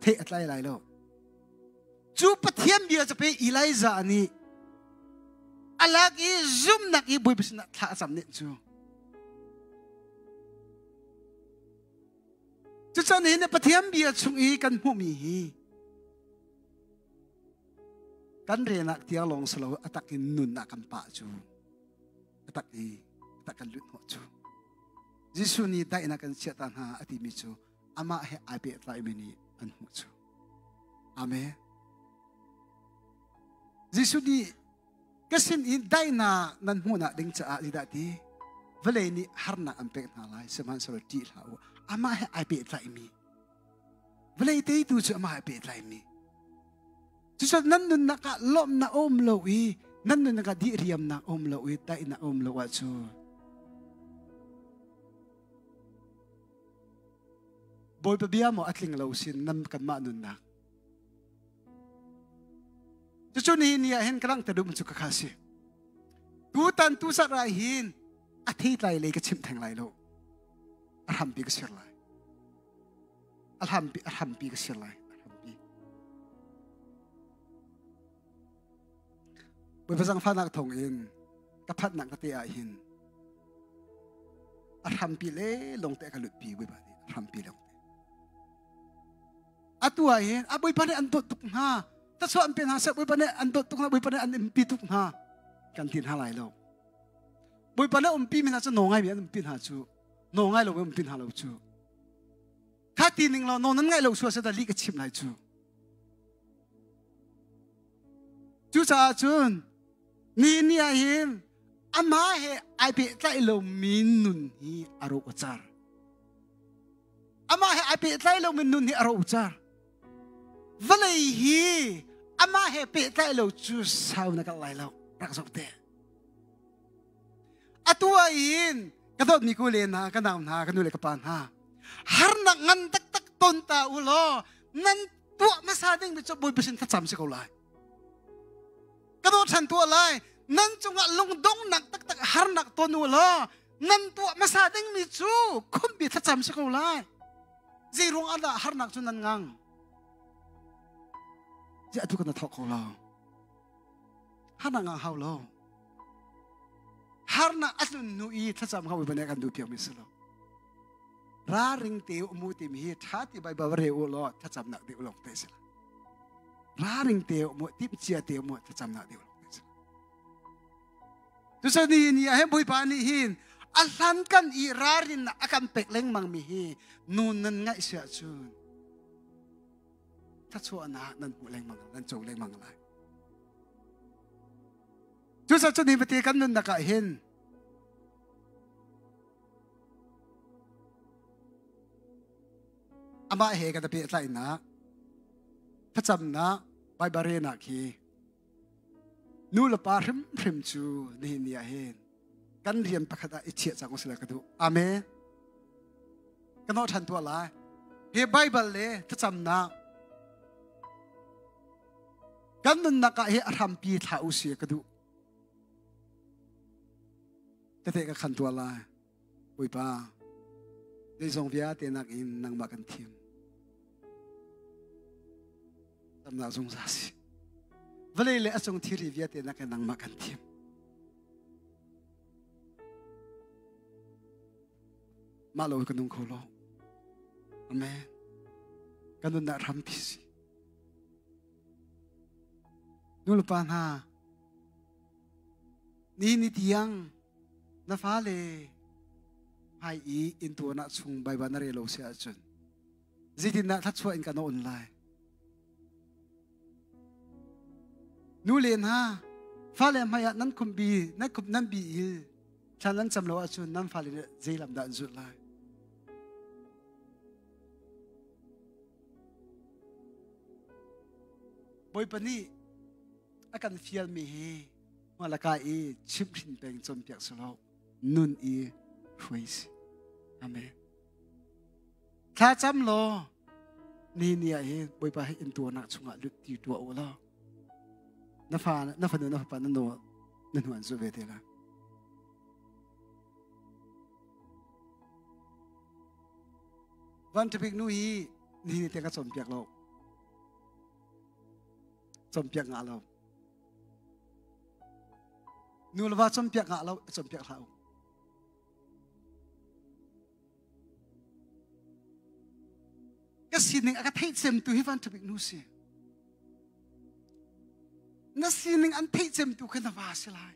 theih a tlai lai lo cu Pathian bia cu pe Elijah nih a lak i zumnak i Bawipa sinah thla a cam nih cu Cucan hin Pathian bia chung i kan hmuhmi hi. Kan renak tiang lawng si lo a tak in nunnak kan pah cu a tak i a tak kan lut hnawh cu. Jesuh nih daihnak kan chiah ta hna a timi cu amah he ai pehtlaimi nih an hmuh cu. Amen. Jesuh nih ka sin i daihnak nan hmuhnak ding caah zeidah ti vawlei nih harnak an pek hna lai sihmanhsehlaw ṭih hlah u amah he ai pehtlaimi vawlei teitu cu amah he pehtlaimi cucu nan nunnak ah lawmhnak a um lo i nan nunnak ah dihriamnak a um lo i daihnak a um lo ahcun Bawipa bia maw a tling lo sin nan kanmah nunnak Cucu nihin ni ah hin ka langhter duhmi cu khakha si. Tutan tusarh ah hin a theitlai lei ka chimh theng lai lo. A hrampi ka sir lai. A hrampi, a hrampi ka sir lai. A hrampi. Bawipa zangfahnak thawng in ka phatnak ka te ah hin a hrampi le lawngte a ka lutpi Bawipa nih a hrampi lawngte. Atu ah hin a Bawipa nih an dawt tuk hna. Thluachuah an pe hna seh Bawipa nih an dawt tuk hna Bawipa nih an umpi tuk hna kan ti hna lai lo. Bawipa nih umpi mi hna cu naw ngaimi an umpi hna cu naw ngai lo umpi hna lo cu. Kha ti ning law naw nan ngaih lo sual seh lih ka chim lai cu. Cucaah cun ni ni ah hin amah he ai pehtlaih lomi nun hi a ro a car. Amah he ai pehtlai lomi nun hi a rocar. Vawlei hi amah he pehtlai lo cu sau na kal lai lo. Rak zoh te. Atu ah hin ka dawtmi ku le hna, ka nau hna, ka nu le ka pa hna, harnak ngan taktak ton ta u law nan tuah hmasa ding mi cu Bawipa sin thlacam si ko lai. Ka dawt ṭhan tuah lai. Nan cungah lungdongnak taktak harnak ton u law nan tuah hmasa dingmi cu khumbi thlacam si ko lai zei ruang ah dah harnak cu nan ngang ziah atu kan thawk ko lo harnak ngang hau lo harnak a tlun hnu i thlacam kha bane kan duh piak mi si lo raring te umu timi hi tha ti Bible re u law thlacamnak deuh lawng te si la raring te umu tim cia te umu thlacamnak deuh lawng te si Cucu ni ni ah hin Bawipa nih hin a hlankan i ralrin a kan pek lengmang mi hi nu nan ngaih si ahcun thluachuahnak nan hmuh lengmang nan co lengmang lai. Cucaah cu ni fate kan nunnak ah hin amah he kan i pehtlaihnak thlacamnak Baibal relnak hi Nu le pa hrimhrim cu nihin ni ah hin kan rian pakhat ah i chiah cang usila ka duh. Amen. Ka nawh ṭhan tuah lai. Hi Baibal le thlacamnak kan nunnak ah hi a hrampi thla u si ka duh. Tete ka khan tuah lai. Bawipa, zeizong vialte nakin nangmah kan thim. Tamnak zungzal si. Vawlei le a cung thiri vialte nakin nangmah kan thim. Mah lo ka nung kho lo. Amen. Kan nunnak hrampi si. Nu le pa hna, ni ni tiang na fale hmai i inntuan ah chung Baibal na rel lo si ahcun zeitindah thluachuah in kan on lai? Nu le hna fale hmai ah nan khumbi nan khum nan bi i thla nan cam lo ahcun nan fale nih zei lam dah an zulh lai? Bawipa nih a kan fialmi hi malaka i chimhhrin peng cawnpiak si lo nun i hruai si. Amen. Thla cam law ni ni ah hin Bawipa hi intuarnak chungah lut ti tuah u law na fa na fanu na fapa na nu na hnu an zu ve te lai. Van ṭhabik nu hi ni ni te ka cawnpiak lo. Cawnpiak ngah lo. Nu le va cawnpiak ngah lo, cawnpiak hlah u. Ka sining a ka theih cemtu hi van ṭhabik nu si. Na sining an theih cemtu kha na va si lai.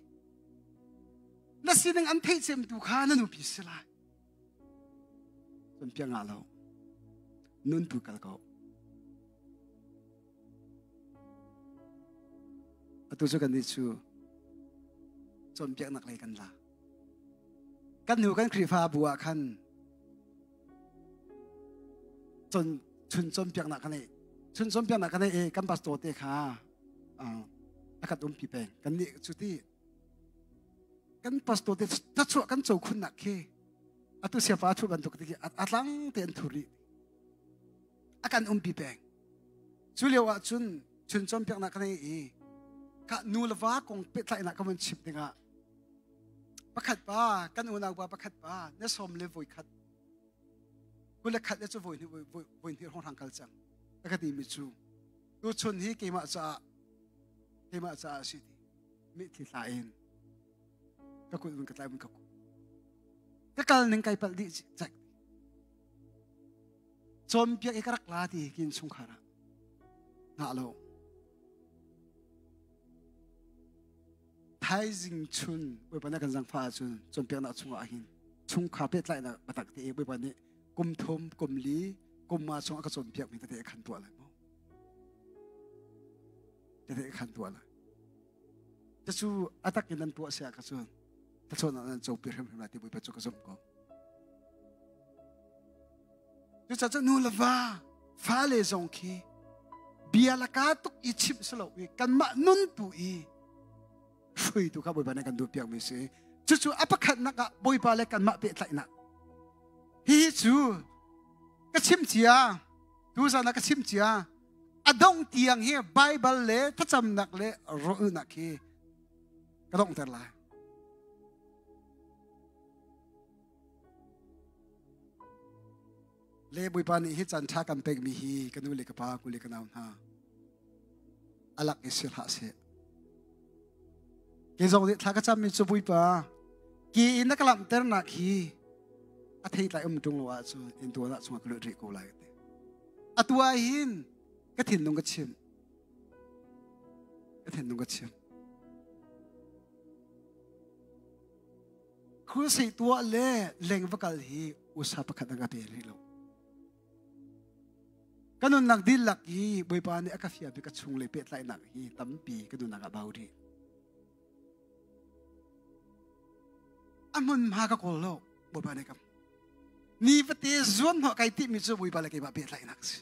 Na sining an theih cemtu kha na nupi si lai. Cun piang ah lo. Nun tu kal ko. Atu cu kan nih cu cawnpiaknak lei kan la. Kan hnu kan Khrihfabu ah khan chun chun cawnpiaknak kan ei chun cawnpiaknak kan ei kan pastor te kha a kan umpi peng kan nih cu ti kan pastor te thachuah kan co khunnak khi atu siapa thu bantuk ti a tlang te an thur rih a kan umpi peng cu lio ah cun chun cawnpiaknak kan ei i ka nu le va kong pehtlaihnak ka vun chim dingah pakhat pa kan unau pa pakhat pa na som le voi khat kul le khat le cu voi hnih voi hnih hrawng kal cang a ka timi cu tu chun hi keimah caah keimah caah si ti mi thi hla in ka kut vun ka tlai vun ka ka kal ning kai palh dih cek cawnpiak i ka rak la ti kin chungkhar ah ngah lo thaizing chun Bawipa nih kan zangfah ahcun cawnpiaknak chungah hin chungkhar pehtlaihnak biatak te Bawipa nih kum thum kum li kum nga chung a ka cawnpiak mi tete khan tuah lai mu tete khan tuah lai cucu a tak in nan tuah sia ka cun thlachuahnak nan copi hrimhrim lai ti Bawipa cu ka zumh ko Cucaah cu nu le va fale zong khi bia laka tuk i chimh si lo i kanmah nun tu i hruaitu kha Bawipa nih kan duh piakmi si. Cucu a pakhatnak ah Bawipa le kanmah pehtlaihnak. Hihi cu ka chim cia, tuzan ah ka chim cia, a dongh tiang hi Baibal le thlacamnak le rawlnak hi ka donghter lai. Le Bawipa nih hi caan ṭha kan pekmi hi ka nu le ka pa, ku le ka nau hna alak i si hlah seh. Kei zong nih thla ka cammi cu Bawipa ki in na ka lamhternak hi a theitlai um ṭung lo ahcun in tuan ah chungah ka lut rih ko lai ka ti. Atu ah hin ka thinlung ka chim. Ka thinlung ka chim. Crusade tuah le leng va kal hi usa pakhat an ka pe rih lo. Ka nunnak dihlak hi Bawipa nih a ka fial ka chung le pehtlaihnak hi tampi ka nunnak ah bau rih. A hmunhma ka kawl lo Bawipa nih ka ni fate zuan hnawh kai timi cu Bawipa le keimah pehtlaihnak si.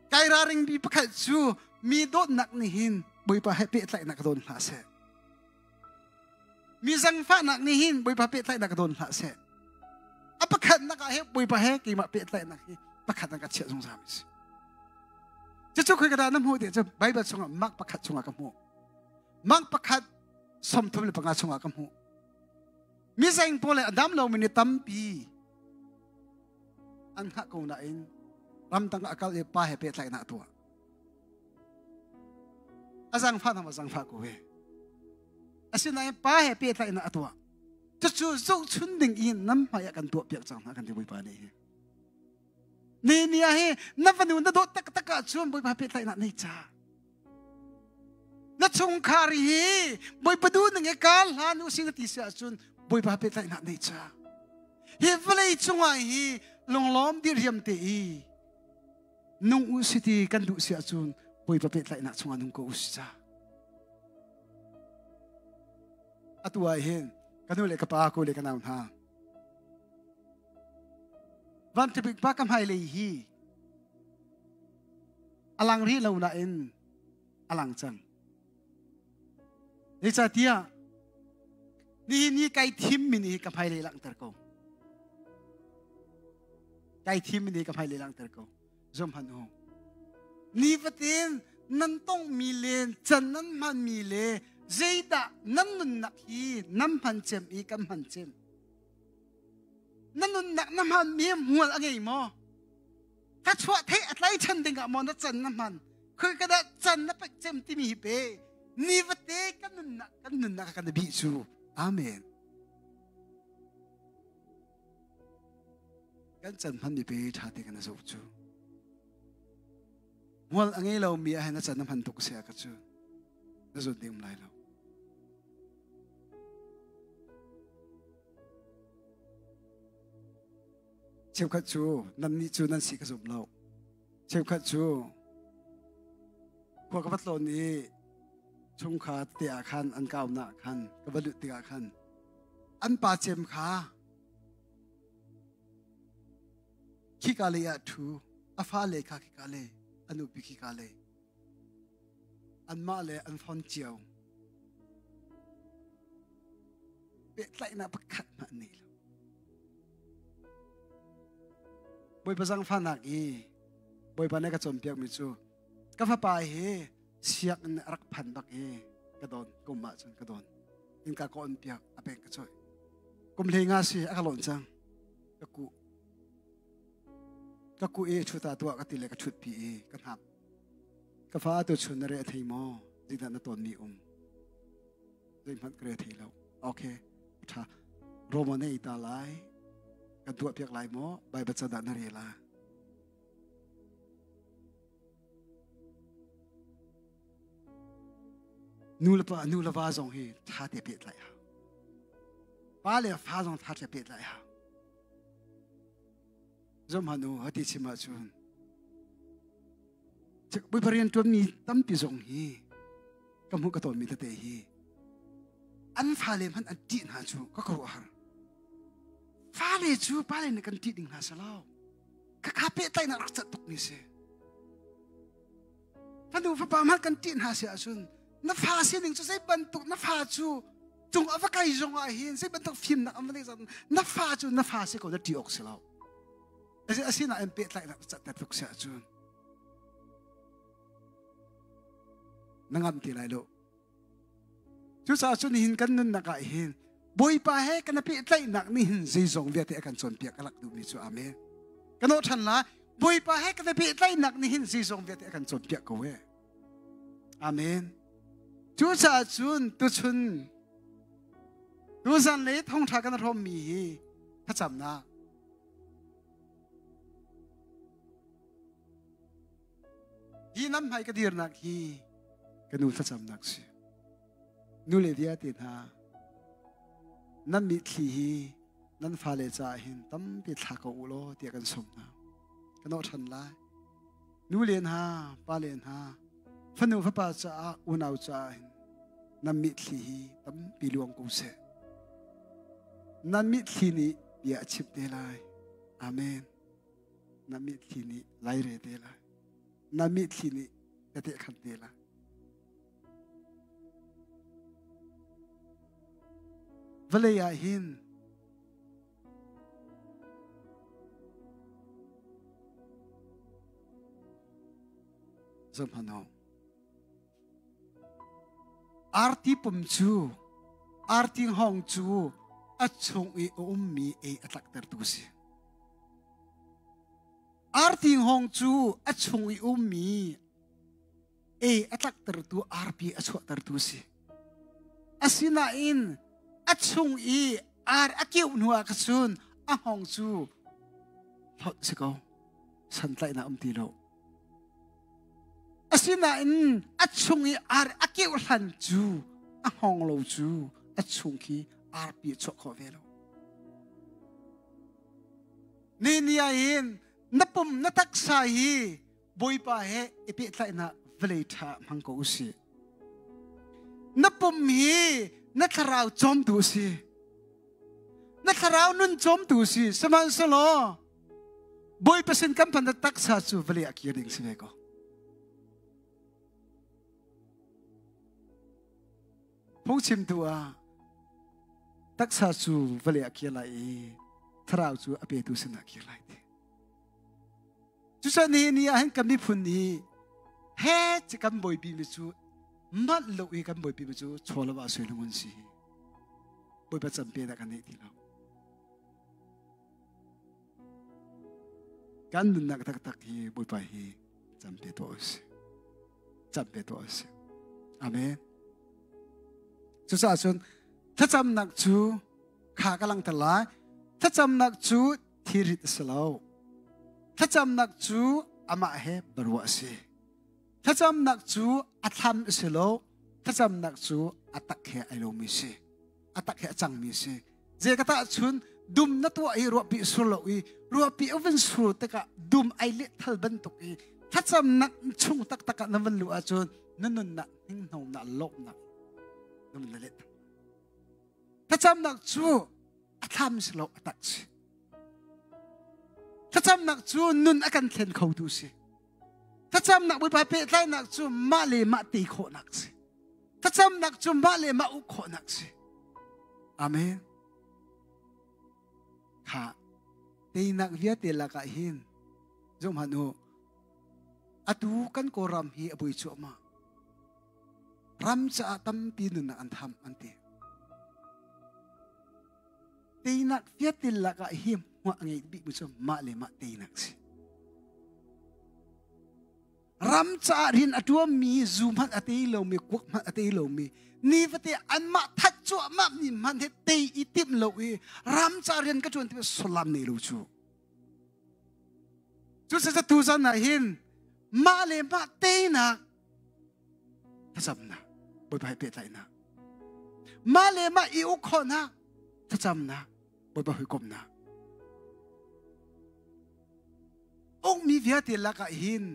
Kai raring bi pakhat cu mi dawtnak nih hin Bawipa he pehtlaihnak ka dawn hlah seh. Mi zangfahnak nih hin Bawipa pehtlaihnak ka dawn hlah seh. A pakhatnak ah he Bawipa he keimah pehtlaihnak hi pakhat ka chiah zungzal mi si. Cucu khoi ka dah na hmuh ti cu Bible chungah Mark pakhat chungah ka hmuh. Mark pakhat 35 chungah ka hmuh. Mi zeng pawl le a dam lomi ni tampi an hngah ko nain ramdang a kal i pa he pehtlaihnak a tuah. A zangfah hna zangfah ko ve. Asinain pa he pehtlaihnak a tuah. Cucu zohchun ding in nan hmai ah kan tuah piak cang hna kan ti Bawipa nih hi. Ni ni ah hi na fanu na dawt taktak ahcun Bawipa pehtlaihnak nei ca. Na chungkhar hi Bawipa duh ning i kal hlan u sing ti si ahcun Bawipa pehtlaihnak nei ca. Hi vawlei cungah hi lunglawm diriam te i nung u si ti kan duh si ahcun Bawipa pehtlaihnak chungah nung ko u si ca. Atu ah hin ka nu le ka pa ko le ka nau hna van tipik pa ka hmailei hi a lang rih lo nain a lang cang. Zeicahtiah nihin hi kai thimmi nih ka hmailei langhter ko. Kai thimmi nih ka hmailei langhter ko. Zum hmanh u. Nifatin nan tongmi le can nan hmanmi le zeidah nan nunnak hi nan hman cem i kan hman cem. Na nunnak na hmanmi hmual a ngei maw? Ka chuah theih a tlai ṭhan ding ah maw na can na hman khoi ka dah can na pek cem timi hi pe ni vate kan nunnak kan nunnak kan bih cu amen kan can hman mi pe ṭha te kan zoh cu. Hmual a ngei lomi ah hin a can a hman tuk si ah ka cu na zun ding um lai lo. Cheukhat cu nannih cu nan si ka zum lo. Cheukhat cu khua ka va tlawn i chungkhar te ah khan an kaunak khan ka va lut tikah khan an pa cem kha khika lei ah ṭhu a fale kha khika lei a nupi khika lei anmah le an fon cio pehtlaihnak pakhat hmanh an nei lo Bawipa zangfahnak i Bawipa nih ka cawnpiakmi cu ka fapa hi sianginn a rak phan bak i ka dawn kum ah cun ka dawn innka ka on piak a pek ka chawih kum hlei nga si a ka lawn cang ka kuh ka kuh i ṭhuta tuah ka ti le ka ṭhut pi i ka hnap ka fa tu chun na re a thei maw zeidah na tawn mi um zeihmanh ka re thei lo okay ṭha Roma na ei ta lai kan tuah piak lai maw Bible ca dah na re la Nu le pa nu le va zong hi ṭha te pehtlaih hau. Pa le fa zong ṭha te pehtlaih hau. Zomhanu hati chim ahcun Bawipa rian ṭuanmi tampi zong hi ka hmuh ka tawnmi tete hi an fale hmanh an ṭih hna cu ka khuaruahhar. Fale cu pale nih kan ṭih ding hna si lo. Khakha pehtlaihnak rak cat tukmi si. Fanu fapa hmanh kan ṭih hna si ahcun na fa sining cu zei bantuk na fa cu cung a va kai zong ah hin zei bantuk fimnak an va neih zong na fa cu na fa si ko na ṭih awk si lo. Asinain pehtlaihnak cat tuk si ahcun na ngam ti lai lo. Cucaah cun nihin kan nunnak ah hin Bawipa he kan i pehtlaihnak nih hin zeizong vialte a kan cawnpiak a lak duhmi cu amen. Kan awh ṭhan lai. Bawipa he kan i pehtlaihnak nih hin zeizong vialte a kan cawnpiak ko e. Amen. Cucaah cun tuchun tuzan le thawngṭha kan hrawmmi hi thlacamnak Hi nan hmai ka dirnak hi ka nu thlacamnak si. Nu le vialte hna, nan mitthli hi nan fale caah hin tampi thla ko u law tiah kan sawm hna. Ka nawh ṭhan lai. Nu le hna, pa le hna, fanu fapa caah, unau caah hin nan mitthli hi tampi luang ko seh. Nan mitthli nih bia a chimh te lai. Amen. Na mitthli nih laire te lai. Na mitthli nih tete khan te lai. Vawlei ah hin zohhmanh Arti pum cu arti hngawng cu a chung i a ummi ei a tlaktertu a si. Arti hngawng cu a chung i ummi ei a tlaktertu arpi a chuahtertu a si. Asinain a chung i ar a keuh hnu ah cun a hngawng cu hlonh si ko. Santlaihnak um ti lo. Asinain a chung i ar a keuh hlan cu a hngawng lo cu a chung khi arpi a chuah khawh ve lo. Ni ni ah hin na pum na taksa hi Bawipa he i pehtlaihnak vawlei ṭha hmang ko usih. Na pum hi na thlarau cawmtu a si. Na thlarau nun cawmtu a si. Sihmanhsehlaw Bawipa sin kan phan taksa cu vawlei ah kir ding si ve ko. Phungchimtu ah taksa cu vawlei ah kir lai i thlarau cu a petu sinah kir lai ti. Cucaah ni ni ah hin kan miphun nih he ci kan bawipi mi cu manh lo i kan bawipi mi cu chaw lo ah sui lungun si. Bawipa campe dah kan neih ti lo. Kan nunnak taktak hi Bawipa hi campe tuah usih. Campe tuah usih. Amen. Cucaah cun thlacamnak cu kha ka langhter lai. Thlacamnak cu thirit a si lo. Thlacamnak cu amah he biaruah a si. Thlacamnak cu a thlam a si lo. Thlacamnak cu a tak he ai lomi si. A tak he a cangmi si. Zei ka tah chun dum na tuah i ruahpi sur lo i ruahpi a vun sur tikah dum ai leh thal bantuk i thlacamnak chung taktak ah na van luh ahcun na nunnak hninghnonak lawmhnak na vun leh thal. Thlacamnak cu a thlam si lo a tak si. Thlacamnak cu nun a kan thlen khotu si. Thlacamnak Bawipa pehtlainak cu mah le mah tei khawhnak si. Thlacamnak cu mah le mah uk khawhnak si. Amen. Kha teinak vialte lakah hin zoh hmanh u. Atu kan Kawlram hi a bui cuahmah. Ram caah tampi nunnak an tham an ti. Teinak vialte lakah hi hmuah a ngei bikmi cu mah le mah teinak si. Ram caah rian a ṭuanmi zu hmanh a tei lomi kuak hmanh a tei lomi nifate anmah that cuahmah mi hmanh he tei i timh lo i ram caah rian ka ṭuan timi sullam nei lo cu. Cucaah tuzan ah hin mah le mah teinak thlacamnak Bawipa he pehtlaihnak mah le mah i uk khawhnak thlacamnak Bawipa hawikomhnak ukmi vialte lakah hin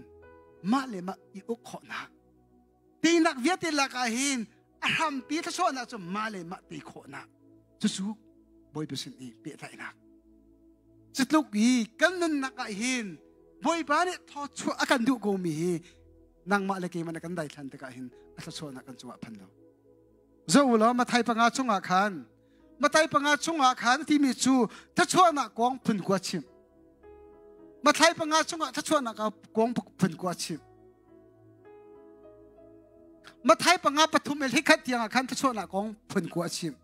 mah le mah i uk khawhnak teinak vialte lakah hin a hrampi thluachuahnak cu mah le mah tei khawhnak cucu Bawipa sin i pehtlaihnak Cutluk i kan nunnak ah hin Bawipa nih thawchuah a kan duh komi hi nangmah le keimah na kan daithlan tikah hin a thluachuahnak kan cungah phan lo. Zoh u law Mathai panga chungah khan Mathai panga chungah khan timi cu thluachuahnak kong phun kua chim. Mathai panga chungah thluachuahnak kong phun kua chim. Mathai panga pathum el hikhat tiangah khan thluachuahnak kong phun kua chim.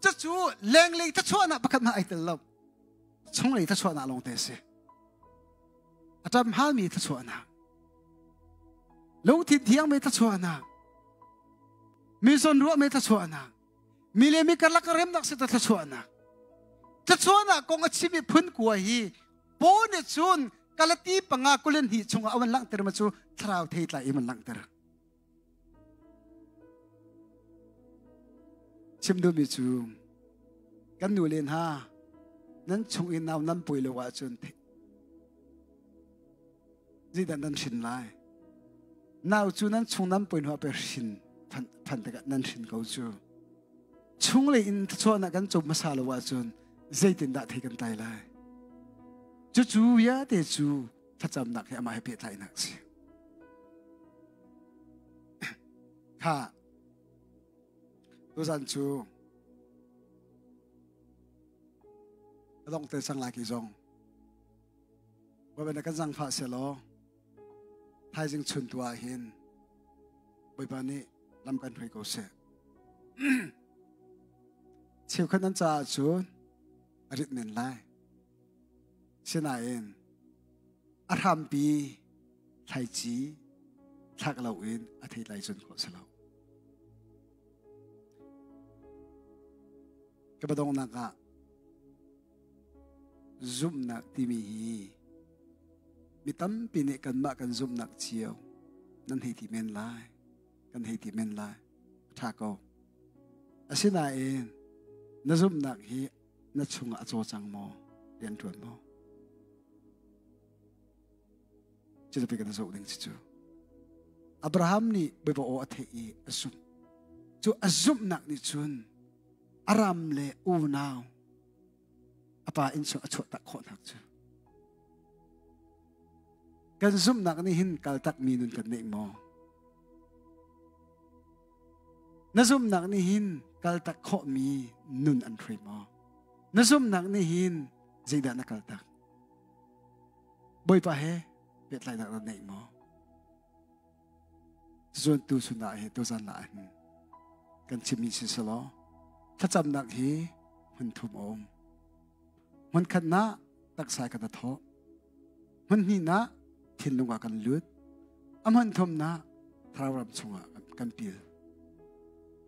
Cucu lenglei thachuahnak pakhat hmanh ai tel lo. Chunglei thachuahnak lawng te a si. A ṭam halmi thachuahnak. Lungthin thiangmi thachuahnak. Mi zawnruahmi thachuahnak. Mi le mi karlak remnak si ta thachuahnak. Thachuahnak kong a chimi phun kua hi Paul nih cun Galati panga kulin hnih chungah a van langhter ma cu thlarau theitlai in van langhter. Chim duhmi cu kan nu le hna nan chung i nau nan poi lo ahcun zeidah nan hrin lai? Nau cu nan chung nan poi hnu ah pei hrin phan tikah nan hrin ko cu. Chunglei in thluachuahnak kan co hmasa lo ahcun zeitindah thei kan tlai lai? Cucu vialte cu thlacamnak he amah he pehtlaihnak a si. Kha tuzan cu a dong te cang lai ki zong Bawipa na kan zangfah selaw thaizing chun tu ah hin Bawipa nih lam kan hruai ko seh. Cheukhat nan caah cun a rit men lai. Sinain a hrampi thlaici thlak loin a theitlai cun khawh si lo. Ka badongnak ah zumhnak timi hi mi tampi nih kanmah kan zumhnak cio nan hei ti men lai kan hei ti men lai a ṭha ko asinain na zumhnak hi na chungah a caw cang maw rian ṭuan maw cuti kan zoh ding si cu Abraham nih Bawipa aw a theih i a zumh cu a zumhnak nih cun a ram le unau a pa inn chung a chuahtak khawhnak cu kan zumhnak nih hin kaltak mi nun kan neih maw Na zumhnak nih hin kaltak khawhmi nun an hruai maw? Na zumhnak nih hin zeidah na kaltak? Bawipa he pehtlaihnak na neih maw? Cun tu chun ah hi tuzan ah hin kan chimmi si selaw thlacamnak hi hmun thum a um. Hmun khatnak taksa kan a thawh. Hmun hnihnak thinlung ah kan lut. A hmun thumnak thlarau ram chungah kan pil.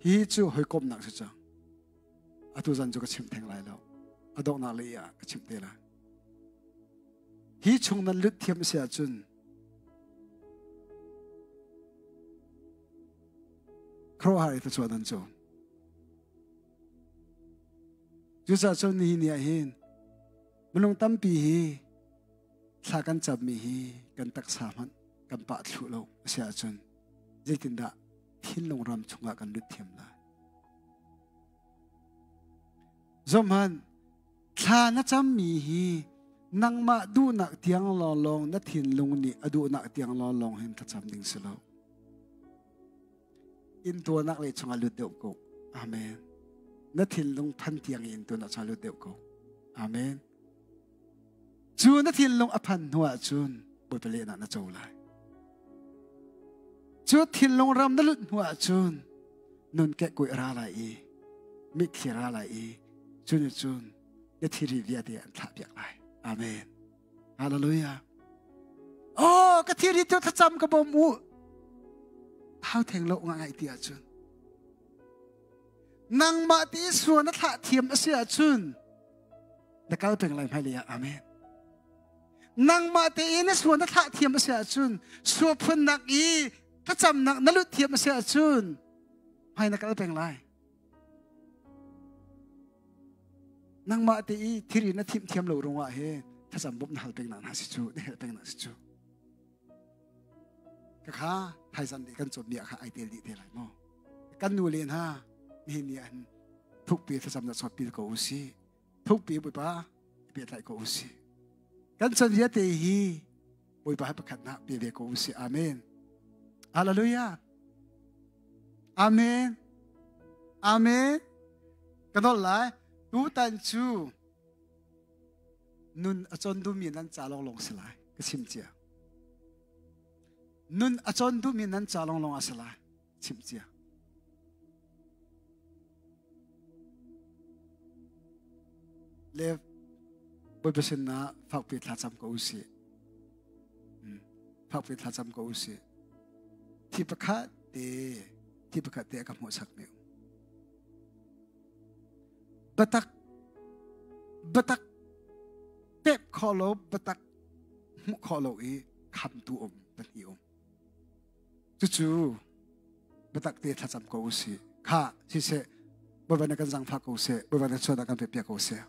Hi cu hawikomhnak si cang. Atu zan cu ka chim theng lai lo. A donghnak lei ah ka chim te lai. Hi chung nan lut thiam si ahcun Khuaruahhar i thluachuah nan cu. Cucaah cun nihin ni ah hin minung tampi hi thla kan cammi hi kan taksa hmanh kan pah thlu lo a si ahcun zeitindah thinlung ram chungah kan lut thiam lai. Zohhmanh, thla na cammi hi nangmah duhnak tiang lawnglawng na thinlung nih a duhnak tiang lawnglawng hin thlacam ding si lo. Intuarnak lei chungah lut deuh ko. Amen. Na thinlung phan tiang i intuarnak chungah lut deuh ko. Amen. Cu na thinlung a phan hnu ahcun Bawipa lehnak na co lai. Cu thinlung ram na lut hnu ahcun nun kehkuai ra lai i mitthli ra lai i cu nih cun na thiri vialte an thlah piak lai. Amen. Hallelujah. Oh, ka thiri tu thlacam ka bawm u. Hau theng lo nga ngai ti ahcun. Nangmah ti sual na thlah thiam a si ahcun na kal peng lai hmailei ah. Amen. Nangmah te i na sual na thlah thiam a si ahcun sual phunnak i thlacamnak na lut thiam a si ahcun hmai na kal peng lai. Nangmah te i thiri na thim thiam lo ruangah he thlacam bawmh na hal peng nak hna si cu na helh peng nak si cu. Ka kha thaizan nih kan cawm mi ah kha ai tel dih te lai maw? Kan nu le hna nihin ni an thukpi thlacam na chawt pil ko u si. Thukpi Bawipa pehtlaih ko u si. Kan chan vialte hi Bawipa he pakhat na pe ve ko u si. Amen. Hallelujah. Amen. Amen. Ka nol lai. Tutan cu nun a cawn duhmi nan ca lawnglawng si lai. Ka chim cia. Nun a cawn duhmi nan ca lawnglawng a si lai. Chim cia. Le Bawipa sinah fakpi thlacam ko usih. Fakpi thlacam ko usih. Thi pakhat te, thi pakhat te a ka hmuhsak mi. Batak, batak pep kho lo, batak hmuh kho lo i khamtu um pahnih um. Cucu biatak te thlacam ko usih. Kha siseh, Bawipa na kan zangfah ko seh, Bawipa na chuan ah kan pe piak ko seh.